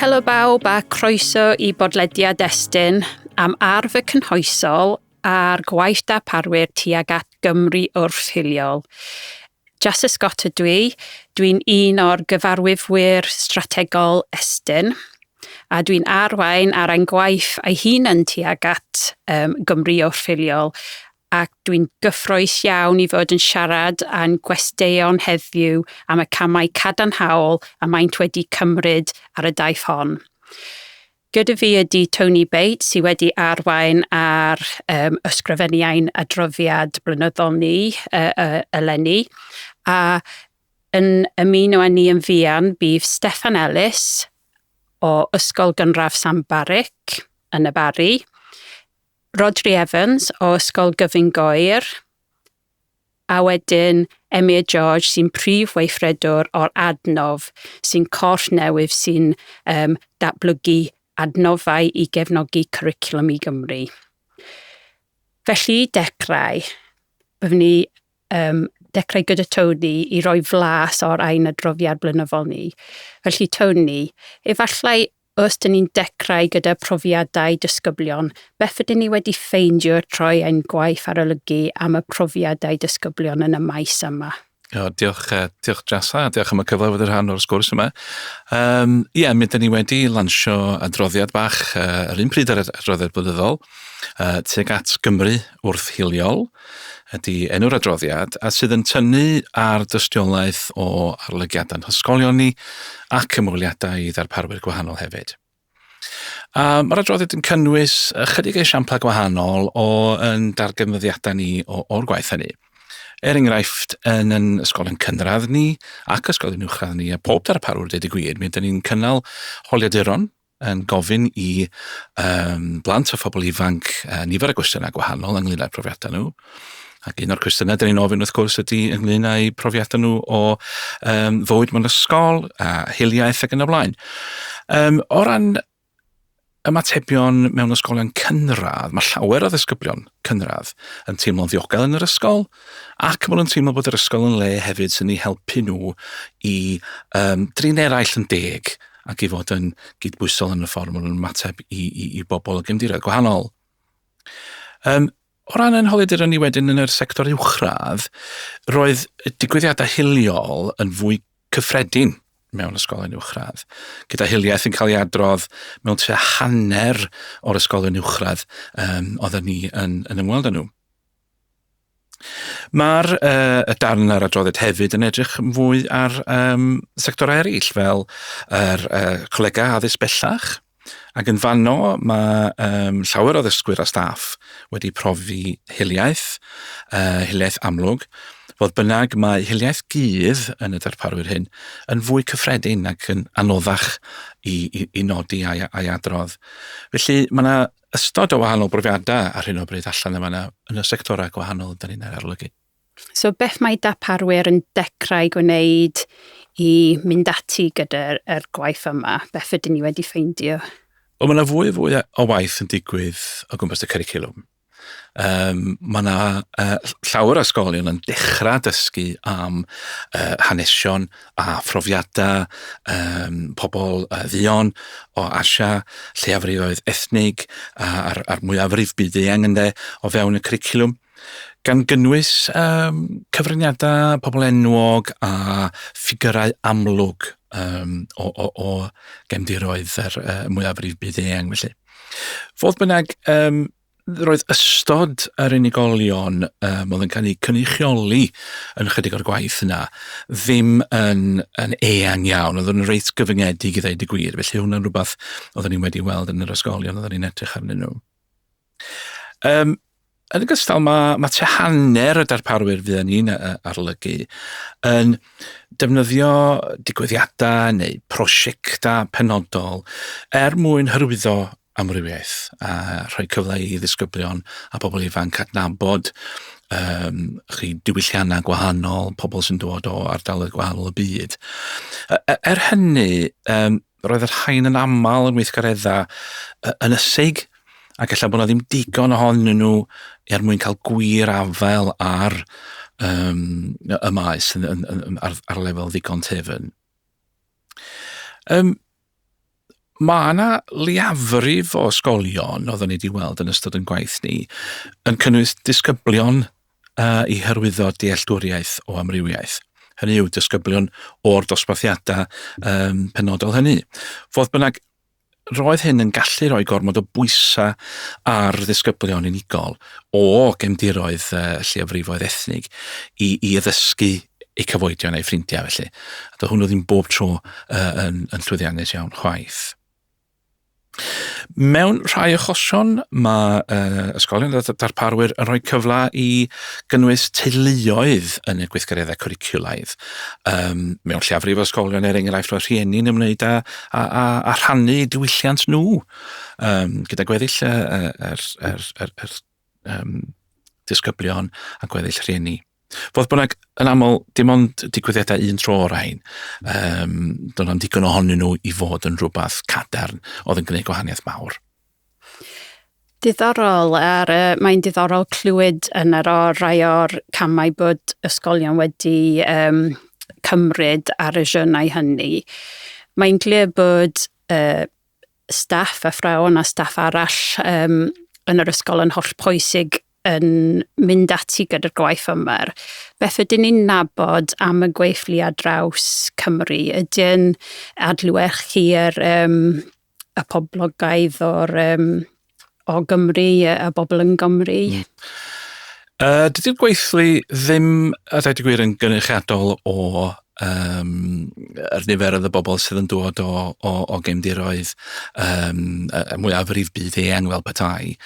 Helo bawb a croeso i bodlediad Estyn am arf y cynhwysol a'r gwaith darparwyr tuag at Gymru wrth hiliol. Jasa Scott ydw i, dwi'n un o'r gyfarwyddwyr strategol Estyn a dwi'n arwain ar ein gwaith ei hunan tuag at Gymru wrth hiliol ac dwi'n gyffrous iawn i fod yn siarad â'n gwesteion heddiw am y camau cadarnhaol a maent wedi cymryd ar y daith hon. Gyda fi ydy Tony Bates sydd wedi arwain ar ysgrifennu ein adroddiad blynyddol ni eleni, a yn ymuno â ni yn fuan bydd Steffan Ellis o Ysgol Gynradd Llanbaruc yn y Barri, Rhodri Evans o Ysgol Gyfun Gŵyr, a wedyn Emyr George sy'n prif weithredwr o'r Adnodd, sy'n corff newydd sy'n datblygu adnoddau i gefnogi cwricwlwm i Gymru. Felly i dechrau, byddwn ni dechrau gyda Tony i roi flas o'r ein adroddiad blynyddol ni. Felly Tony, efallai os dyn ni'n dechrau gyda profiadau disgyblion, beth ydyn ni wedi ffeindio trwy ein gwaith arolygu am y profiadau disgyblion yn y maes yma? O, diolch, diolch Jasa, diolch am y cyfle fod yn rhan o'r sgwrs yma. Ie, mi ydyn ni wedi lansio adroddiad bach yr un pryd ar adroddiad blynyddol, tuag at Gymru wrth hiliol ydy enw'r adroddiad, a sydd yn tynnu ar dystiolaeth o arolygiadau'n hysgolion ni ac ymweliadau i ddarparwyr gwahanol hefyd. A mae'r adroddiad yn cynnwys ychydig esiamplau gwahanol o yn darganfyddiadau ni o'r gwaith hynny. Er enghraifft, yn yn ysgolion cynradd ni ac ysgolion uwchradd ni, a pob darparwr dweud y gwir, mi ydyn ni'n cynnal holiaduron yn gofyn i blant a phobl ifanc nifer o gwestiynau gwahanol ynglyn â'u profiadau nhw. Ac un o'r cwestiynau dyn ni'n ofyn wrth gwrs ydy ynglyn â'u profiadau nhw o fywyd mewn ysgol, a hiliaeth ac yn y blaen. O ran ymatebion mewn ysgolion cynradd, mae llawer o ddisgyblion cynradd yn teimlo'n ddiogel yn yr ysgol, ac maen nhw'n teimlo bod yr ysgol yn le hefyd sy'n eu helpu nhw i drin eraill yn deg ac i fod yn gydbwysol yn y ffordd maen nhw'n ymateb i bobl o gefndiroedd gwahanol. O ran ein holiaduron ni wedyn yn yr sector uwchradd, roedd digwyddiadau hiliol yn fwy cyffredin mewn ysgolion uwchradd, gyda hiliaeth yn cael ei adrodd mewn tua hanner o'r ysgolion uwchradd oedden ni yn ymweld â nhw. Mae'r y darn ar adroddiad hefyd yn edrych yn fwy ar sectorau eraill, fel yr colegau addysg bellach, ac yn fanno mae llawer o ddysgwyr a staff wedi profi hiliaeth, hiliaeth amlwg. Fodd bynnag, mae hiliaeth gudd yn y darparwyr hyn yn fwy cyffredin ac yn anoddach i nodi a'i adrodd. Felly mae yna ystod o wahanol brofiadau ar hyn o bryd allan yma yn y sectorau gwahanol ydyn ni'n arolygu. So beth mae darparwyr yn dechrau gwneud i mynd ati gyda'r gwaith yma? Beth ydyn ni wedi ffeindio? Wel, mae yna fwy a fwy o waith yn digwydd o gwmpas y cwricwlwm. Mae yna llawer o ysgolion yn dechrau dysgu am hanesion a phrofiadau pobl dduon o Asia, lleiafrifoedd ethnig a'r mwyafrif byd-eang ynde, o fewn y cwricwlwm, gan gynnwys cyfraniadau pobl enwog a ffigurau amlwg o gefndiroedd yr mwyafrif byd-eang felly. Fodd bynnag, roedd ystod yr unigolion oedd yn cael eu cynrychioli yn ychydig o'r gwaith yna ddim yn eang iawn, oedd yn reit gyfyngedig i ddeud y gwir, felly hwnna'n rhywbeth oedden ni wedi weld yn yr ysgolion oedden ni'n edrych arnyn nhw. Yn ogystal, mae tua hanner y darparwyr fuon ni'n arolygu yn defnyddio digwyddiadau neu prosiectau penodol er mwyn hyrwyddo amrywiaeth a rhoi cyfle i ddisgyblion a pobl ifanc adnabod chi diwylliannau gwahanol, pobl sy'n dod o ardaloedd gwahanol y byd. Er hynny, roedd y rhain yn aml yn weithgareddau ynysig, ac ella bod 'na ddim digon ohonyn nhw er mwyn cael gwir afael ar y maes ar lefel ddigon tefn. Mae yna leiafrif o ysgolion oeddwn ni wedi weld yn ystod yn gwaith ni yn cynnwys disgyblion i hyrwyddo dealltwriaeth o amrywiaeth. Hynny yw, disgyblion o'r dosbarthiadau penodol hynny. Fodd bynnag, roedd hyn yn gallu rhoi gormod o bwysau ar ddisgyblion unigol o gefndiroedd lleiafrifoedd ethnig i, i addysgu eu cyfoedion a'u ffrindiau felly. A doedd hwnnw ddim bob tro yn, yn llwyddiannus iawn chwaith. Mewn rhai achosion, mae ysgolion a darparwyr yn rhoi cyfle i gynnwys teuluoedd yn y gweithgareddau cwricwlaidd. Um, mewn lleiafrif o ysgolion, er enghraifft, roedd rhieni'n ymwneud â, â, â, â rhannu diwylliant nhw um, gyda gweddill yr, yr, yr, yr, yr um, disgyblion a gweddill rhieni. Fodd bynnag, yn aml, dim ond digwyddiadau un tro o'r rhain. Um, Doedd na'm digon ohonyn nhw i fod yn rhywbeth cadarn oedd yn gwneud gwahaniaeth mawr. Diddorol, ar, uh, mae'n diddorol clywed yn yr o'r rai o'r camau bod ysgolion wedi um, cymryd ar y siwrnai hynny. Mae'n glir bod uh, staff, athrawon a staff arall um, yn yr ysgol yn holl pwysig yn mynd ati gyda'r gwaith yma. Beth ydyn ni'n nabod am y gweithlu ar draws Cymru? Ydy'n adlewyrchu'r um, y poblogaidd o'r, um, o Gymru, y bobl yn Gymru? Mm. Dydy'r gweithlu ddim, a dweud y gwir, yn gynrychiadol o um, yr nifer y bobl sydd yn dod o, o, o gefndiroedd um, y mwyafrif byd eang fel petai.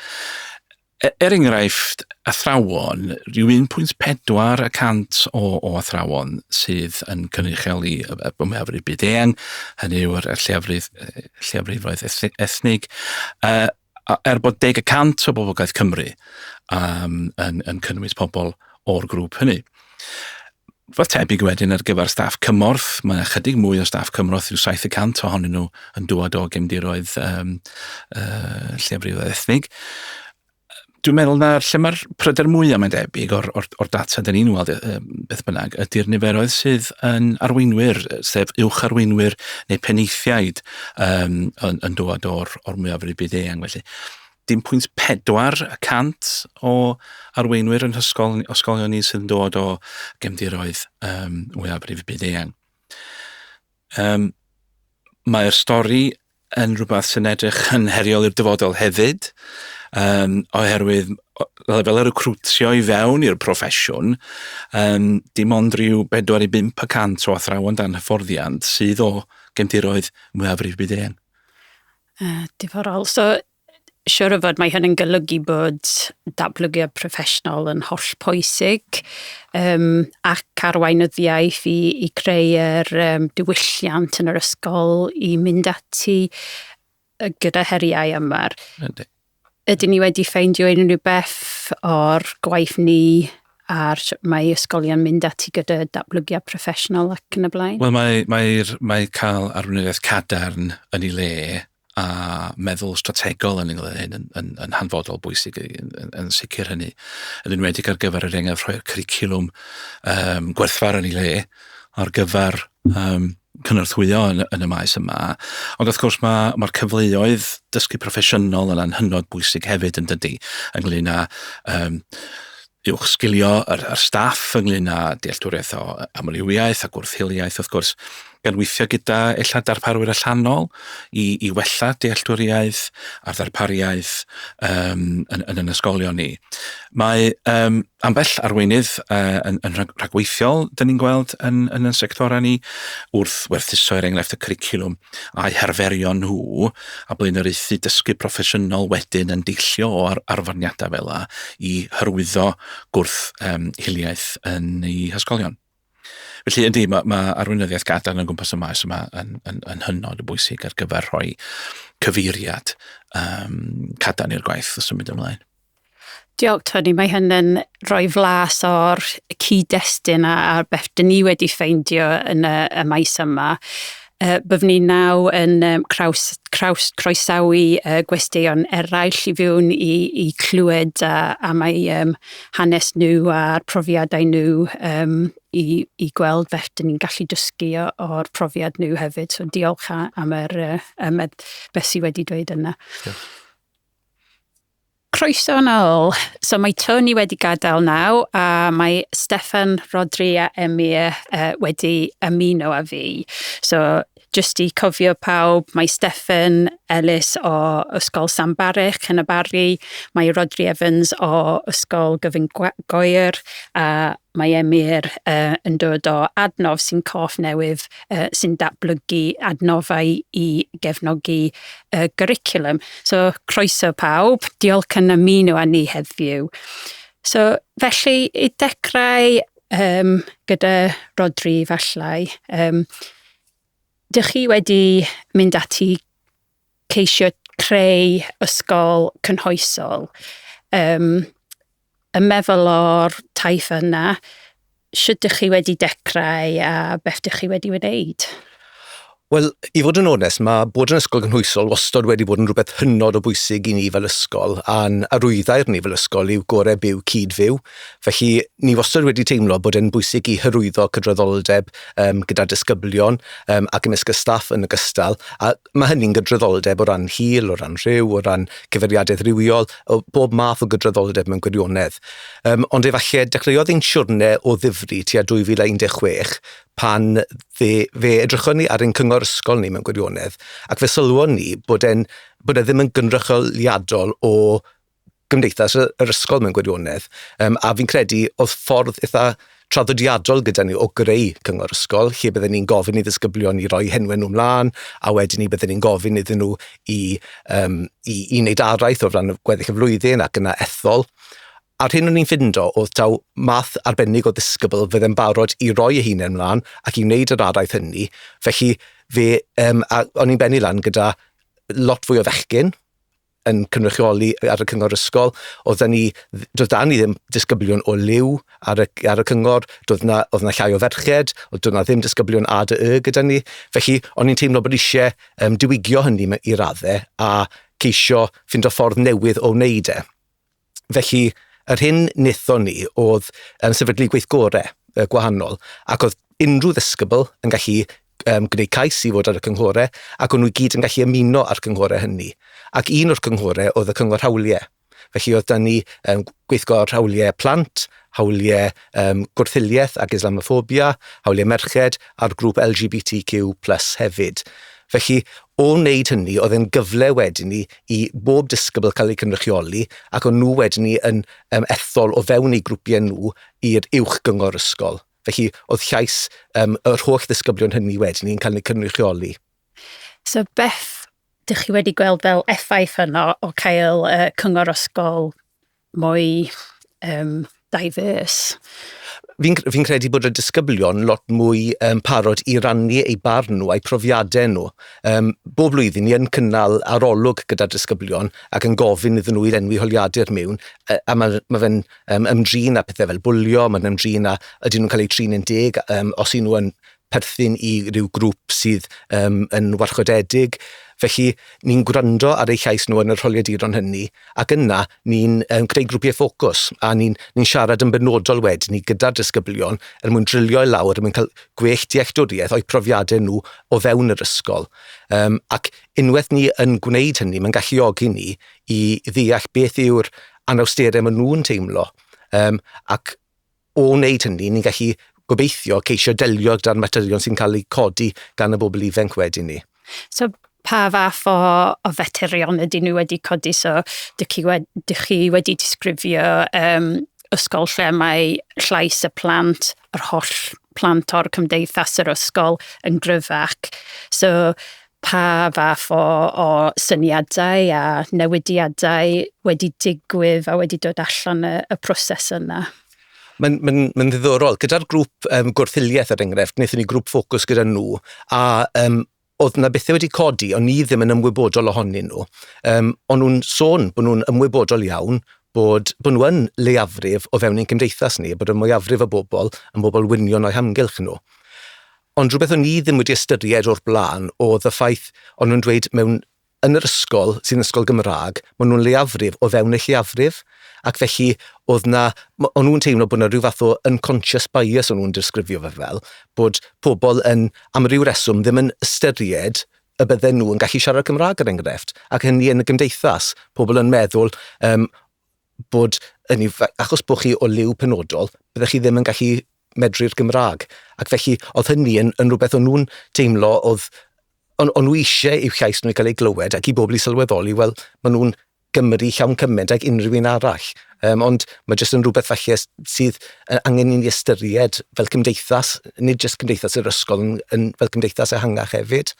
Er enghraifft, athrawon, rhyw 1.4 y cant o, o athrawon sydd yn cynrychioli y, y mwyafrif byd eang, hynny yw'r lleafrif, lleafrifoedd ethnig, er bod 10 y cant o boblogaeth Cymru um, yn, yn cynnwys pobl o'r grŵp hynny. Fel tebyg wedyn ar gyfer staff cymorth, mae ychydig mwy o staff cymorth yw 7% ohonyn nhw yn dŵad o gefndiroedd um, lleiafrifoedd ethnig. Dwi'n meddwl na lle mae'r pryder mwyaf mae'n debyg o'r, or, or data dyn ni'n weld beth bynnag ydy'r niferoedd sydd yn arweinwyr, sef uwch arweinwyr neu penaethiaid um, yn, yn dod o'r, or mwyafrif byd eang. Felly, dim pwynt 4 y cant o arweinwyr yn hysgol, ysgolion ni sydd yn dod o gefndiroedd um, mwyafrif byd eang. Um, mae'r stori yn rhywbeth sy'n edrych yn heriol i'r dyfodol hefyd, um, oherwydd lefel y recrwtio i fewn i'r proffesiwn, um, dim ond rhyw 4 i 5 y cant o athrawon dan hyfforddiant sydd o gefndiroedd mwyafrif byd eang. Diddorol. So, siwr o fod mae hyn yn golygu bod datblygiad proffesiynol yn holl pwysig um, ac arweinyddiaeth i, i creu yr um, diwylliant yn yr ysgol i mynd ati gyda heriau yma. Ydy. Ydyn ni wedi ffeindio unrhyw beth o'r gwaith ni a'r mae ysgolion mynd ati gyda datblygiad proffesiynol ac yn y blaen? Wel, mae, mae, mae cael arweinyddiaeth cadarn yn ei le a meddwl strategol yn ynglyn hyn yn, yn, yn hanfodol bwysig yn, yn, yn sicr hynny. Yn enwedig ar gyfer yr enghraifft rhoi'r cwricwlwm um, gwerthfawr yn ei le ar gyfer um, cynorthwyo yn, yn y maes yma. Ond wrth gwrs mae'r mae cyfleoedd dysgu proffesiynol yna'n hynod bwysig hefyd yn dydy, ynglyn â um, uwchsgilio yr, yr staff ynglyn â dealltwriaeth o amrywiaeth a gwrth-hiliaeth wrth gwrs, gan weithio gyda ella darparwyr allanol i, i wella dealltwriaeth a'r ddarpariaeth um, yn, yn yn ysgolion ni. Mae um, ambell arweinydd uh, yn, yn rhagweithiol, dyn ni'n gweld yn, yn yn sectorau ni, wrth werthuso er enghraifft y cwricwlwm a'u harferion nhw, a blaenoriaethu dysgu proffesiynol wedyn yn deillio o ar, arfarniadau fel la i hyrwyddo gwrth um, hiliaeth yn eu hysgolion. Felly, ydy, mae, mae arweinyddiaeth gadarn yn gwmpas y maes yma yn, yn, yn hynod o bwysig ar gyfer rhoi cyfeiriad um, cadarn i'r gwaith o symud ymlaen. Diolch, Tony. Mae hyn yn rhoi flas o'r cyd-destun a, a beth dyn ni wedi ffeindio yn y, y maes yma. Byddwn ni naw yn craws, craws, croesawu gwesteion eraill i fewn i clywed am eu hanes nhw a'r profiadau nhw i gweld beth dyn ni'n gallu dysgu o'r profiad nhw hefyd. So diolch am yr, am beth sydd wedi dweud yna. Diolch. Croeso yn ôl. So mae Tony wedi gadael naw a mae Steffan, Rhodri a Emyr wedi ymuno â fi. So just i cofio pawb, mae Steffan Ellis o Ysgol San Barich yn y Barri, mae Rhodri Evans o Ysgol Gyfun Gŵyr a mae Emyr yn dod o Adnodd sy'n corff newydd sy'n datblygu adnoddau i gefnogi y gwricwlwm. So, croeso pawb, diolch yn ymuno â ni heddiw. So, felly, i dechrau gyda Rhodri falle, dych chi wedi mynd ati ceisio creu ysgol cynhwysol. Yn meddwl o'r taith yna, sut dych chi wedi dechrau a beth dych chi wedi wneud? Wel, i fod yn onest, mae bod yn ysgol gynhwysol wastod wedi bod yn rhywbeth hynod o bwysig i ni fel ysgol, a'n arwyddair ni fel ysgol yw gorau byw cyd-fyw. Felly, ni wastod wedi teimlo bod e'n bwysig i hyrwyddo cydraddoldeb gyda disgyblion ac ymysg y staff yn ogystal, a mae hynny'n gydraddoldeb o ran hil, o ran rhyw, o ran cyfeiriadaeth rywiol, o bob math o gydraddoldeb mewn gwirionedd. Ond efallai dechreuodd ein siwrne o ddifri tua 2016 pan fe edrychon ni ar ein cyngor ysgol ni mewn gwirionedd, ac fe sylwon ni bod e ddim yn gynrychioliadol o gymdeithas yr ysgol mewn gwirionedd. A fi'n credu oedd ffordd eitha traddodiadol gyda ni o greu cyngor ysgol, lle bydden ni'n gofyn i ddisgyblion i roi henwen nhw mlaen, a wedyn ni bydden ni'n gofyn iddyn nhw i wneud araith o flaen gweddill y flwyddyn ac yna ethol. A'r hyn o'n i'n ffindo oedd taw math arbennig o ddisgybl fydde'n barod i roi ei hunain mlaen ac i wneud yr araith hynny. Felly a o'n i'n bennu lan gyda lot fwy o fechgyn yn cynrychioli ar y cyngor ysgol. Doedd da ni ddim disgyblion o liw ar y cyngor, oedd na llai o ferched, oedd na ddim disgyblion A D Y gyda ni. Felly o'n i'n teimlo bod eisiau diwygio hynny i raddau a ceisio ffindo ffordd newydd o wneud e. Felly, yr hyn wnaethon ni oedd sefydlu gweithgorau gwahanol, ac oedd unrhyw ddisgybl yn gallu gwneud cais i fod ar y cynghorau, ac o'n nhw i gyd yn gallu ymuno â'r cynghorau hynny. Ac un o'r cynghorau oedd y cyngor hawliau. Felly oedd da ni gweithgor hawliau plant, hawliau gwrth-hiliaeth ac Islamophobia, hawliau merched, a'r grŵp LGBTQ plus hefyd. Felly, o wneud hynny, oedd e'n gyfle wedyn ni i bob disgybl cael eu cynrychioli, ac o'n nhw wedyn ni yn ethol o fewn eu grwpiau nhw i'r uwch gyngor ysgol. Felly, oedd llais yr holl ddisgyblion hynny wedyn ni'n cael eu cynrychioli. So, beth dych chi wedi gweld fel effaith yno o cael cyngor ysgol mwy diverse? Fi'n credu bod y disgyblion lot mwy parod i rannu eu barn nhw a'i profiadau nhw. Bob blwyddyn ni yn cynnal arolwg gyda'r disgyblion ac yn gofyn iddyn nhw i lenwi holiadur mewn, a ma fe'n ymdrin â pethau fel bwlio, mae'n ymdrin â ydyn nhw'n cael eu trin yn deg, os y'n nhw yn perthyn i ryw grŵp sydd yn warchodedig. Felly, ni'n gwrando ar eu llais nhw yn yr holiaduron hynny, ac yna ni'n creu grwpiau ffocws, a ni'n siarad yn benodol wedyn ni gyda'r disgyblion er mwyn drilio i lawr, er mwyn cael gwell dealltwriaeth o'u profiadau nhw o fewn yr ysgol. Ac unwaith ni yn gwneud hynny, mae'n galluogi ni i ddeall beth yw'r anawsterau maen nhw'n teimlo. Ac o wneud hynny, ni'n gallu gobeithio ceisio delio gyda'r materion sy'n cael eu codi gan y bobl ifanc wedyn ni. So, pa fath o faterion ydyn nhw wedi codi? So, dych chi wedi disgrifio ysgol lle mae llais y plant, yr holl plant o'r cymdeithas yr ysgol yn gryfach. So, pa fath o syniadau a newidiadau wedi digwydd a wedi dod allan y proses yna? Mae'n ddiddorol. Gyda'r grŵp gwrth-hiliaeth er enghraifft, wnaethon ni grŵp ffocws gyda nhw, a oedd 'na bethau wedi codi, ond ni ddim yn ymwybodol ohonyn nhw. O'n nhw'n sôn bod nhw'n ymwybodol iawn bod nhw yn leiafrif o fewn ein cymdeithas ni, bod y mwyafrif o bobl yn bobl wynion o'u hamgylch nhw. Ond rhywbeth o'n i ddim wedi ystyried o'r blaen oedd y ffaith o'n nhw'n dweud mewn yn yr ysgol, sy'n ysgol Gymraeg, maen nhw'n leiafrif o fewn y lleiafrif, ac felly oedd na, o'n nhw'n teimlo bod na rhyw fath o unconscious bias o'n nhw'n disgrifio fe fel, bod pobl yn, am ryw reswm, ddim yn ystyried y bydden nhw yn gallu siarad Cymraeg er enghraifft, ac hynny yn y gymdeithas, pobl yn meddwl bod, hynny, achos bod chi o liw penodol, byddech chi ddim yn gallu medru'r Gymraeg. Ac felly oedd hynny yn rhywbeth o'n nhw'n teimlo oedd, o'n nhw eisiau i'w llais nhw i cael ei glywed ac i bobl i sylweddoli, wel, maen nhw'n Gymru llawn cymaint ag unrhyw un arall. Ond mae jyst yn rhywbeth falle sydd angen i ni ystyried fel cymdeithas, nid jyst cymdeithas yr ysgol, fel cymdeithas ehangach hefyd.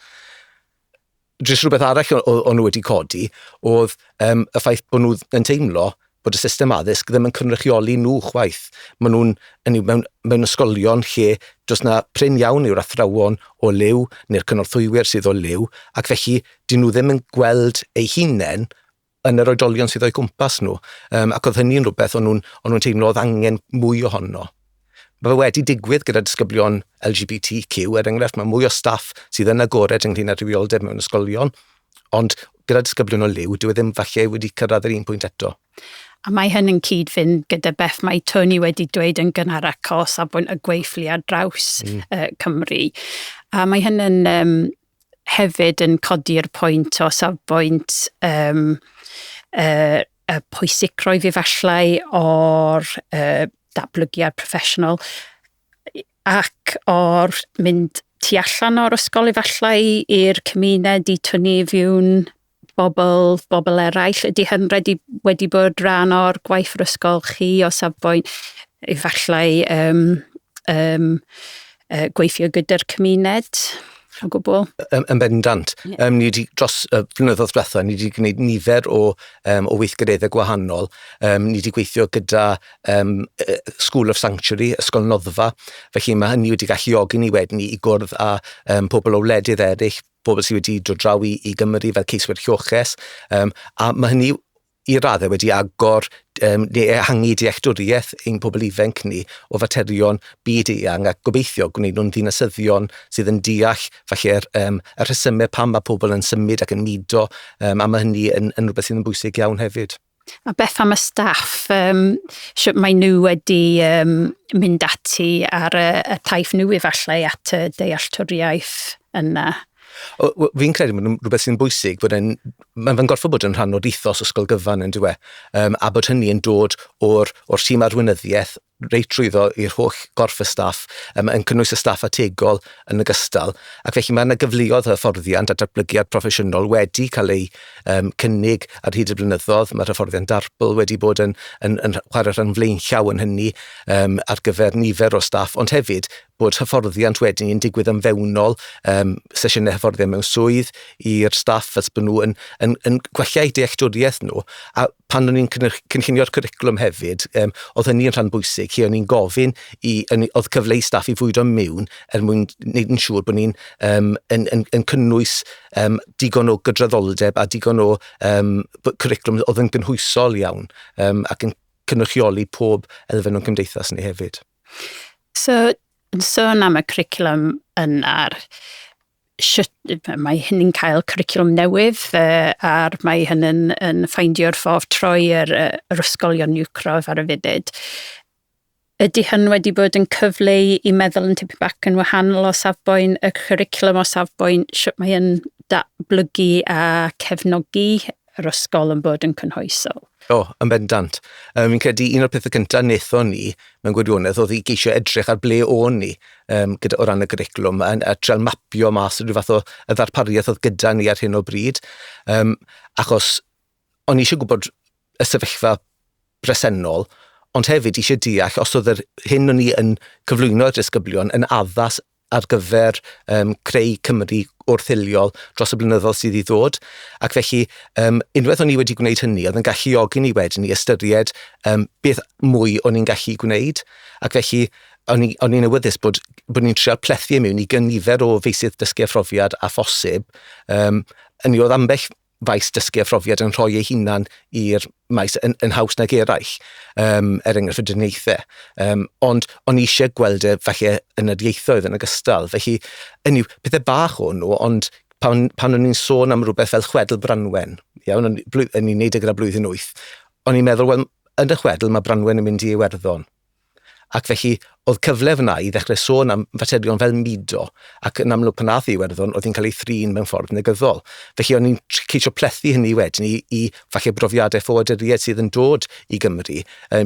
Jyst rhywbeth arall o'n nhw wedi codi oedd y ffaith bod nhw yn teimlo bod y system addysg ddim yn cynrychioli nhw chwaith. Maen nhw'n mewn ysgolion lle does na prin iawn yw'r athrawon o liw neu'r cynorthwywyr sydd o liw, ac felly dyn nhw ddim yn gweld eu hunain yn yr oedolion sydd o'u cwmpas nhw. Ac oedd hynny'n rhywbeth o'n nhw'n teimlo oedd angen mwy ohono. Mae fe wedi digwydd gyda disgyblion LGBTQ, er enghraifft, mae mwy o staff sydd yn agored ynglyn â rhywioldeb mewn ysgolion, ond gyda disgyblion o liw, dyw e ddim falle wedi cyrraedd yr un pwynt eto. A mae hyn yn cyd-fynd gyda beth mae Tony wedi dweud yn gynharach o safbwynt y gweithlu ar draws Cymru. A mae hyn yn hefyd yn codi'r pwynt o safbwynt y pwysigrwydd efallai o'r datblygiad proffesiynol ac o'r mynd tu allan o'r ysgol efallai i'r cymuned i tynnu fewn bobl eraill. Ydy hyn wedi bod rhan o'r gwaith yr ysgol chi o safbwynt efallai gweithio gyda'r cymuned o gwbl? Yn bendant. Yeah. Ni wedi, dros y flynyddoedd diwetha, ni wedi gwneud nifer o weithgareddau gwahanol. Ni wedi gweithio gyda School of Sanctuary, Ysgol Noddfa. Felly mae hynny wedi galluogi ni wedyn i gwrdd â pobl o wledydd eraill, pobl sydd wedi dod draw i Gymru fel ceiswyr lloches. A mae hynny i raddau wedi agor neu ehangu dealltwriaeth ein pobl ifanc ni o faterion byd eang a gobeithio gwneud nhw'n ddinasyddion sydd yn deall falle'r y rhesymau pam mae pobl yn symud ac yn mudo, a mae hynny yn rhywbeth sydd yn bwysig iawn hefyd. A beth am y staff? Sut mae nhw wedi mynd ati ar y taith nhw efallai at y dealltwriaeth yna? Fi'n credu bod rhywbeth sy'n bwysig, bod mae'n gorfod bod yn rhan o'r ethos ysgol gyfan yn dyw e, a bod hynny yn dod o'r tîm arweinyddiaeth reit trwyddo i'r holl gorff y staff, yn cynnwys y staff ategol yn ogystal, ac felly mae yna gyfleoedd hyfforddiant a datblygiad proffesiynol wedi cael ei cynnig ar hyd y blynyddoedd. Mae'r hyfforddiant DARPL wedi bod yn chwarae rhan flaenllaw yn hynny ar gyfer nifer o staff, ond hefyd bod hyfforddiant wedyn yn digwydd yn fewnol, sesiynau hyfforddiant mewn swydd i'r staff, fel bod nhw yn gwella eu dealltwriaeth nhw. A pan o'n i'n cynllunio'r cwricwlwm hefyd, oedd hynny yn rhan bwysig, lle o'n i'n gofyn, oedd cyfle i staff i fwydo mewn er mwyn gwneud yn siŵr bod ni'n yn cynnwys digon o gydraddoldeb a digon o cwricwlwm oedd yn gynhwysol iawn ac yn cynrychioli pob elfen o'n cymdeithas ni hefyd. So, yn sôn am y cwricwlwm yna, mae hynny'n cael cwricwlwm newydd a'r mae hynny'n yn ffeindio'r ffordd troi yr ysgolion uwchradd ar y funud. Ydy hyn wedi bod yn cyfle i meddwl yn tipyn bach yn wahanol o safbwynt y cwricwlwm, o safbwynt sut mae yn datblygu a cefnogi yr ysgol yn bod yn cynhwysol? O, yn bendant. Fi'n credu un o'r pethau cyntaf wnaethon ni mewn gwirionedd oedd i geisio edrych ar ble o'n ni gyda, o ran y cwricwlwm a trial mapio mas rhyw fath o y ddarpariaeth oedd gyda ni ar hyn o bryd. Achos o'n i eisiau gwybod y sefyllfa bresennol, ond hefyd eisiau deall os oedd yr hyn o'n i yn cyflwyno i'r disgyblion yn addas ar gyfer creu Cymru wrth-hiliol dros y blynyddoedd sydd i ddod. Ac felly, unwaith o'n i wedi gwneud hynny, oedd yn galluogi ni wedyn i ystyried beth mwy o'n i'n gallu gwneud. Ac felly, o'n i'n awyddus bod ni'n trial plethu mewn i gynifer o feysydd dysgu a phrofiad a phosib. Yn i oedd ambell faes dysgu a phrofiad yn rhoi ei hunan i'r maes yn haws nag eraill, er enghraifft y dyniaethau. Ond o'n i eisiau gweld e falle yn yr ieithoedd yn ogystal. Felly, hynny yw, pethau bach o'n nhw, ond pan o'n i'n sôn am rhywbeth fel chwedl Branwen, iawn, o'n i'n neud e gyda blwyddyn 8, o'n i'n meddwl, wel, yn y chwedl mae Branwen yn mynd i Iwerddon. Ac felly, oedd cyfle fyna i ddechrau sôn am faterion fel mudo, ac yn amlwg pan ath i Iwerddon, oedd hi'n cael ei thrin mewn ffordd negyddol. Felly o'n i'n ceisio plethu hynny wedyn i falle brofiadau ffoaduriaid sydd yn dod i Gymru,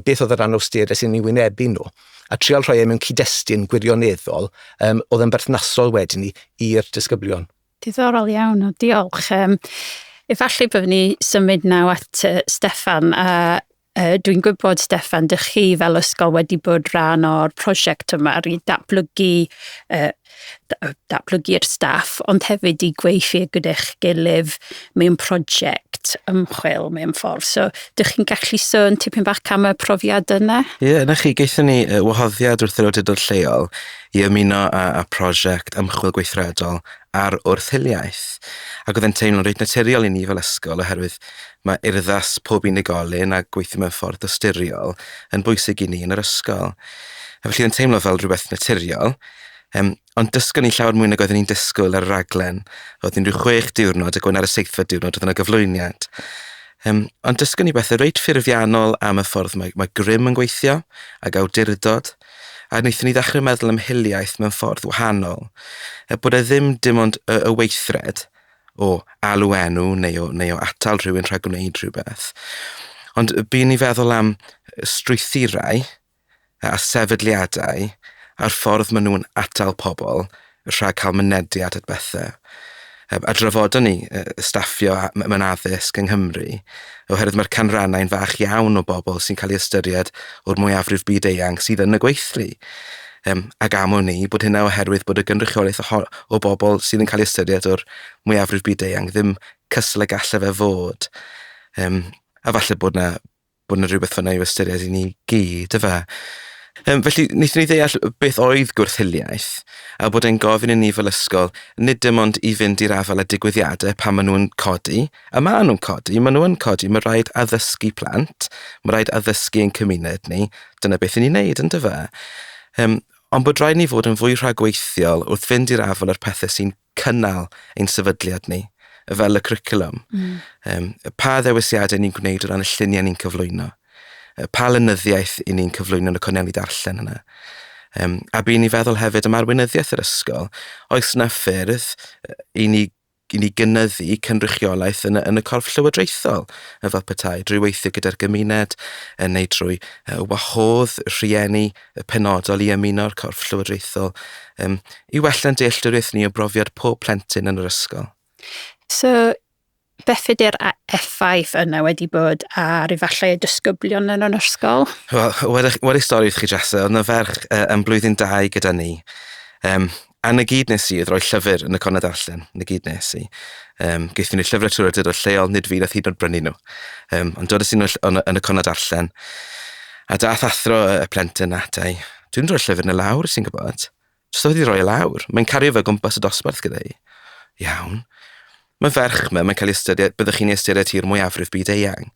beth oedd yr anawsterau sy'n ei wynebu nhw, a trial rhoi e mewn cyd-destun gwirioneddol, oedd yn berthnasol wedyn i'r disgyblion. Diddorol iawn, o diolch. Efallai byddwn ni symud nawr at Steffan, a dwi'n gwybod, Steffan, dych chi fel ysgol wedi bod rhan o'r prosiect yma i datblygu'r staff, ond hefyd i gweithio gyda'ch gilydd mewn prosiect ymchwil mewn ffordd. So, dych chi'n gallu sôn tipyn bach am y profiad yna? Ie, yeah, na chi, gaethon ni wahoddiad wrth yr awdurdod lleol i ymuno â prosiect ymchwil gweithredol ar wrth-hiliaeth. Ac oedd e'n teimlo'n reit naturiol i ni fel ysgol, oherwydd mae urddas pob unigolyn a gweithio mewn ffordd ystyriol yn bwysig i ni yn yr ysgol. A felly oedd e'n teimlo fel rhywbeth naturiol, ond dysgon ni llawer mwy nag oedden ni'n disgwyl ar y raglen. Oedd hi'n rhyw 6 diwrnod ac wedyn ar y 7fed diwrnod oedd yna gyflwyniad. Ond dysgon ni bethau reit ffurfiannol am y ffordd mae grym yn gweithio ac awdurdod, a wnaethon ni ddechrau meddwl am hiliaeth mewn ffordd wahanol. Bod e ddim dim ond y weithred o alw enw neu o atal rhywun rhag gwneud rhywbeth. Ond bu ni feddwl am strwythurau a sefydliadau a'r ffordd maen nhw'n atal pobl rhag cael mynediad at bethau. A drafodon ni staffio mewn addysg yng Nghymru, oherwydd mae'r canrannau'n fach iawn o bobl sy'n cael ei ystyried o'r mwyafrif byd eang sydd yn y gweithlu. Ac am wn i bod hynna oherwydd bod y gynrychiolaeth o bobl sydd yn cael ei ystyried o'r mwyafrif byd eang ddim cystal y gallai fe fod. A falle bod na rhywbeth fyna i'w ystyried i ni gyd, yfe. Felly, wnaethon ni ddeall beth oedd gwrth-hiliaeth, a bod e'n gofyn i ni fel ysgol, nid dim ond i fynd i'r afael â digwyddiadau pan maen nhw'n codi, a maen nhw'n codi, mae rhaid addysgu plant, mae rhaid addysgu ein cymuned ni, dyna beth i ni'n neud, yndyfe. Ond bod rhaid ni fod yn fwy rhagweithiol wrth fynd i'r afael â'r pethau sy'n cynnal ein sefydliad ni, fel y cwricwlwm. Pa ddewisiadau ni'n gwneud o ran y lluniau ni'n cyflwyno? Pa lenyddiaeth i ni'n cyflwyno yn y corneli darllen yna. A bu ni feddwl hefyd am arweinyddiaeth yr ysgol, oes yna ffyrdd i ni gynyddu cynrychiolaeth yn y corff llywodraethol, fel petai, drwy weithio gyda'r gymuned, neu drwy wahodd rhieni penodol i ymuno'r corff llywodraethol, i wella'n dealltwriaeth ni o brofiad pob plentyn yn yr ysgol. So, beth ydy'r effaith yna wedi bod ar efallai y disgyblion yn yr ysgol? Wel, wedi stori wrth chi, Jessa, oedd yna ferch yn blwyddyn 2 gyda ni. A na gyd nes i oedd rhoi llyfr yn y cornel darllen, na gyd nes i. Gaethon ni llyfrau trwy'r awdurdod lleol, nid fi nath hyd yn oed brynu nhw. Ond dod nhw yn y cornel darllen. A dath athro y plentyn ata i. Dwi'n rhoi llyfr yn y lawr, sy'n gwybod. Jyst oedd i roi e lawr. Mae'n cario fe gwmpas y dosbarth gyda hi. Iawn. Mae ferch yma, mae'n cael ei ystyried, byddwch chi'n ei ystyried hi'r mwyafrif byd eang.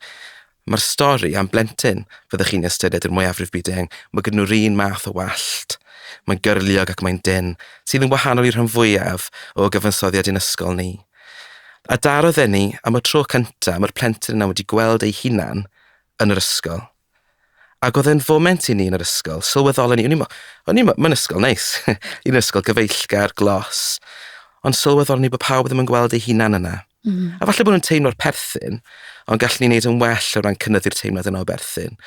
Mae'r stori am blentyn, fyddwch chi'n ei ystyried i'r mwyafrif byd eang. Mae gyda nhw'r un math o wallt. Mae'n gyrliog ac mae'n dyn, sydd yn wahanol i'r rhan fwyaf o gyfansoddiad ein ysgol ni. A darodd e ni am y tro cyntaf, mae'r plentyn yna wedi gweld ei hunan yn yr ysgol. Ac oedd e'n foment i ni yn yr ysgol, sylweddolon ni, o'n i, mae'n ysgol neis, un ysgol gyfeillgar, glos, ond sylweddolon ni bod pawb ddim yn gweld ei hunan yna. A falle bod nhw'n teimlo'r perthyn, ond gallwn ni wneud yn well o ran cynyddu'r teimlad yna o berthyn.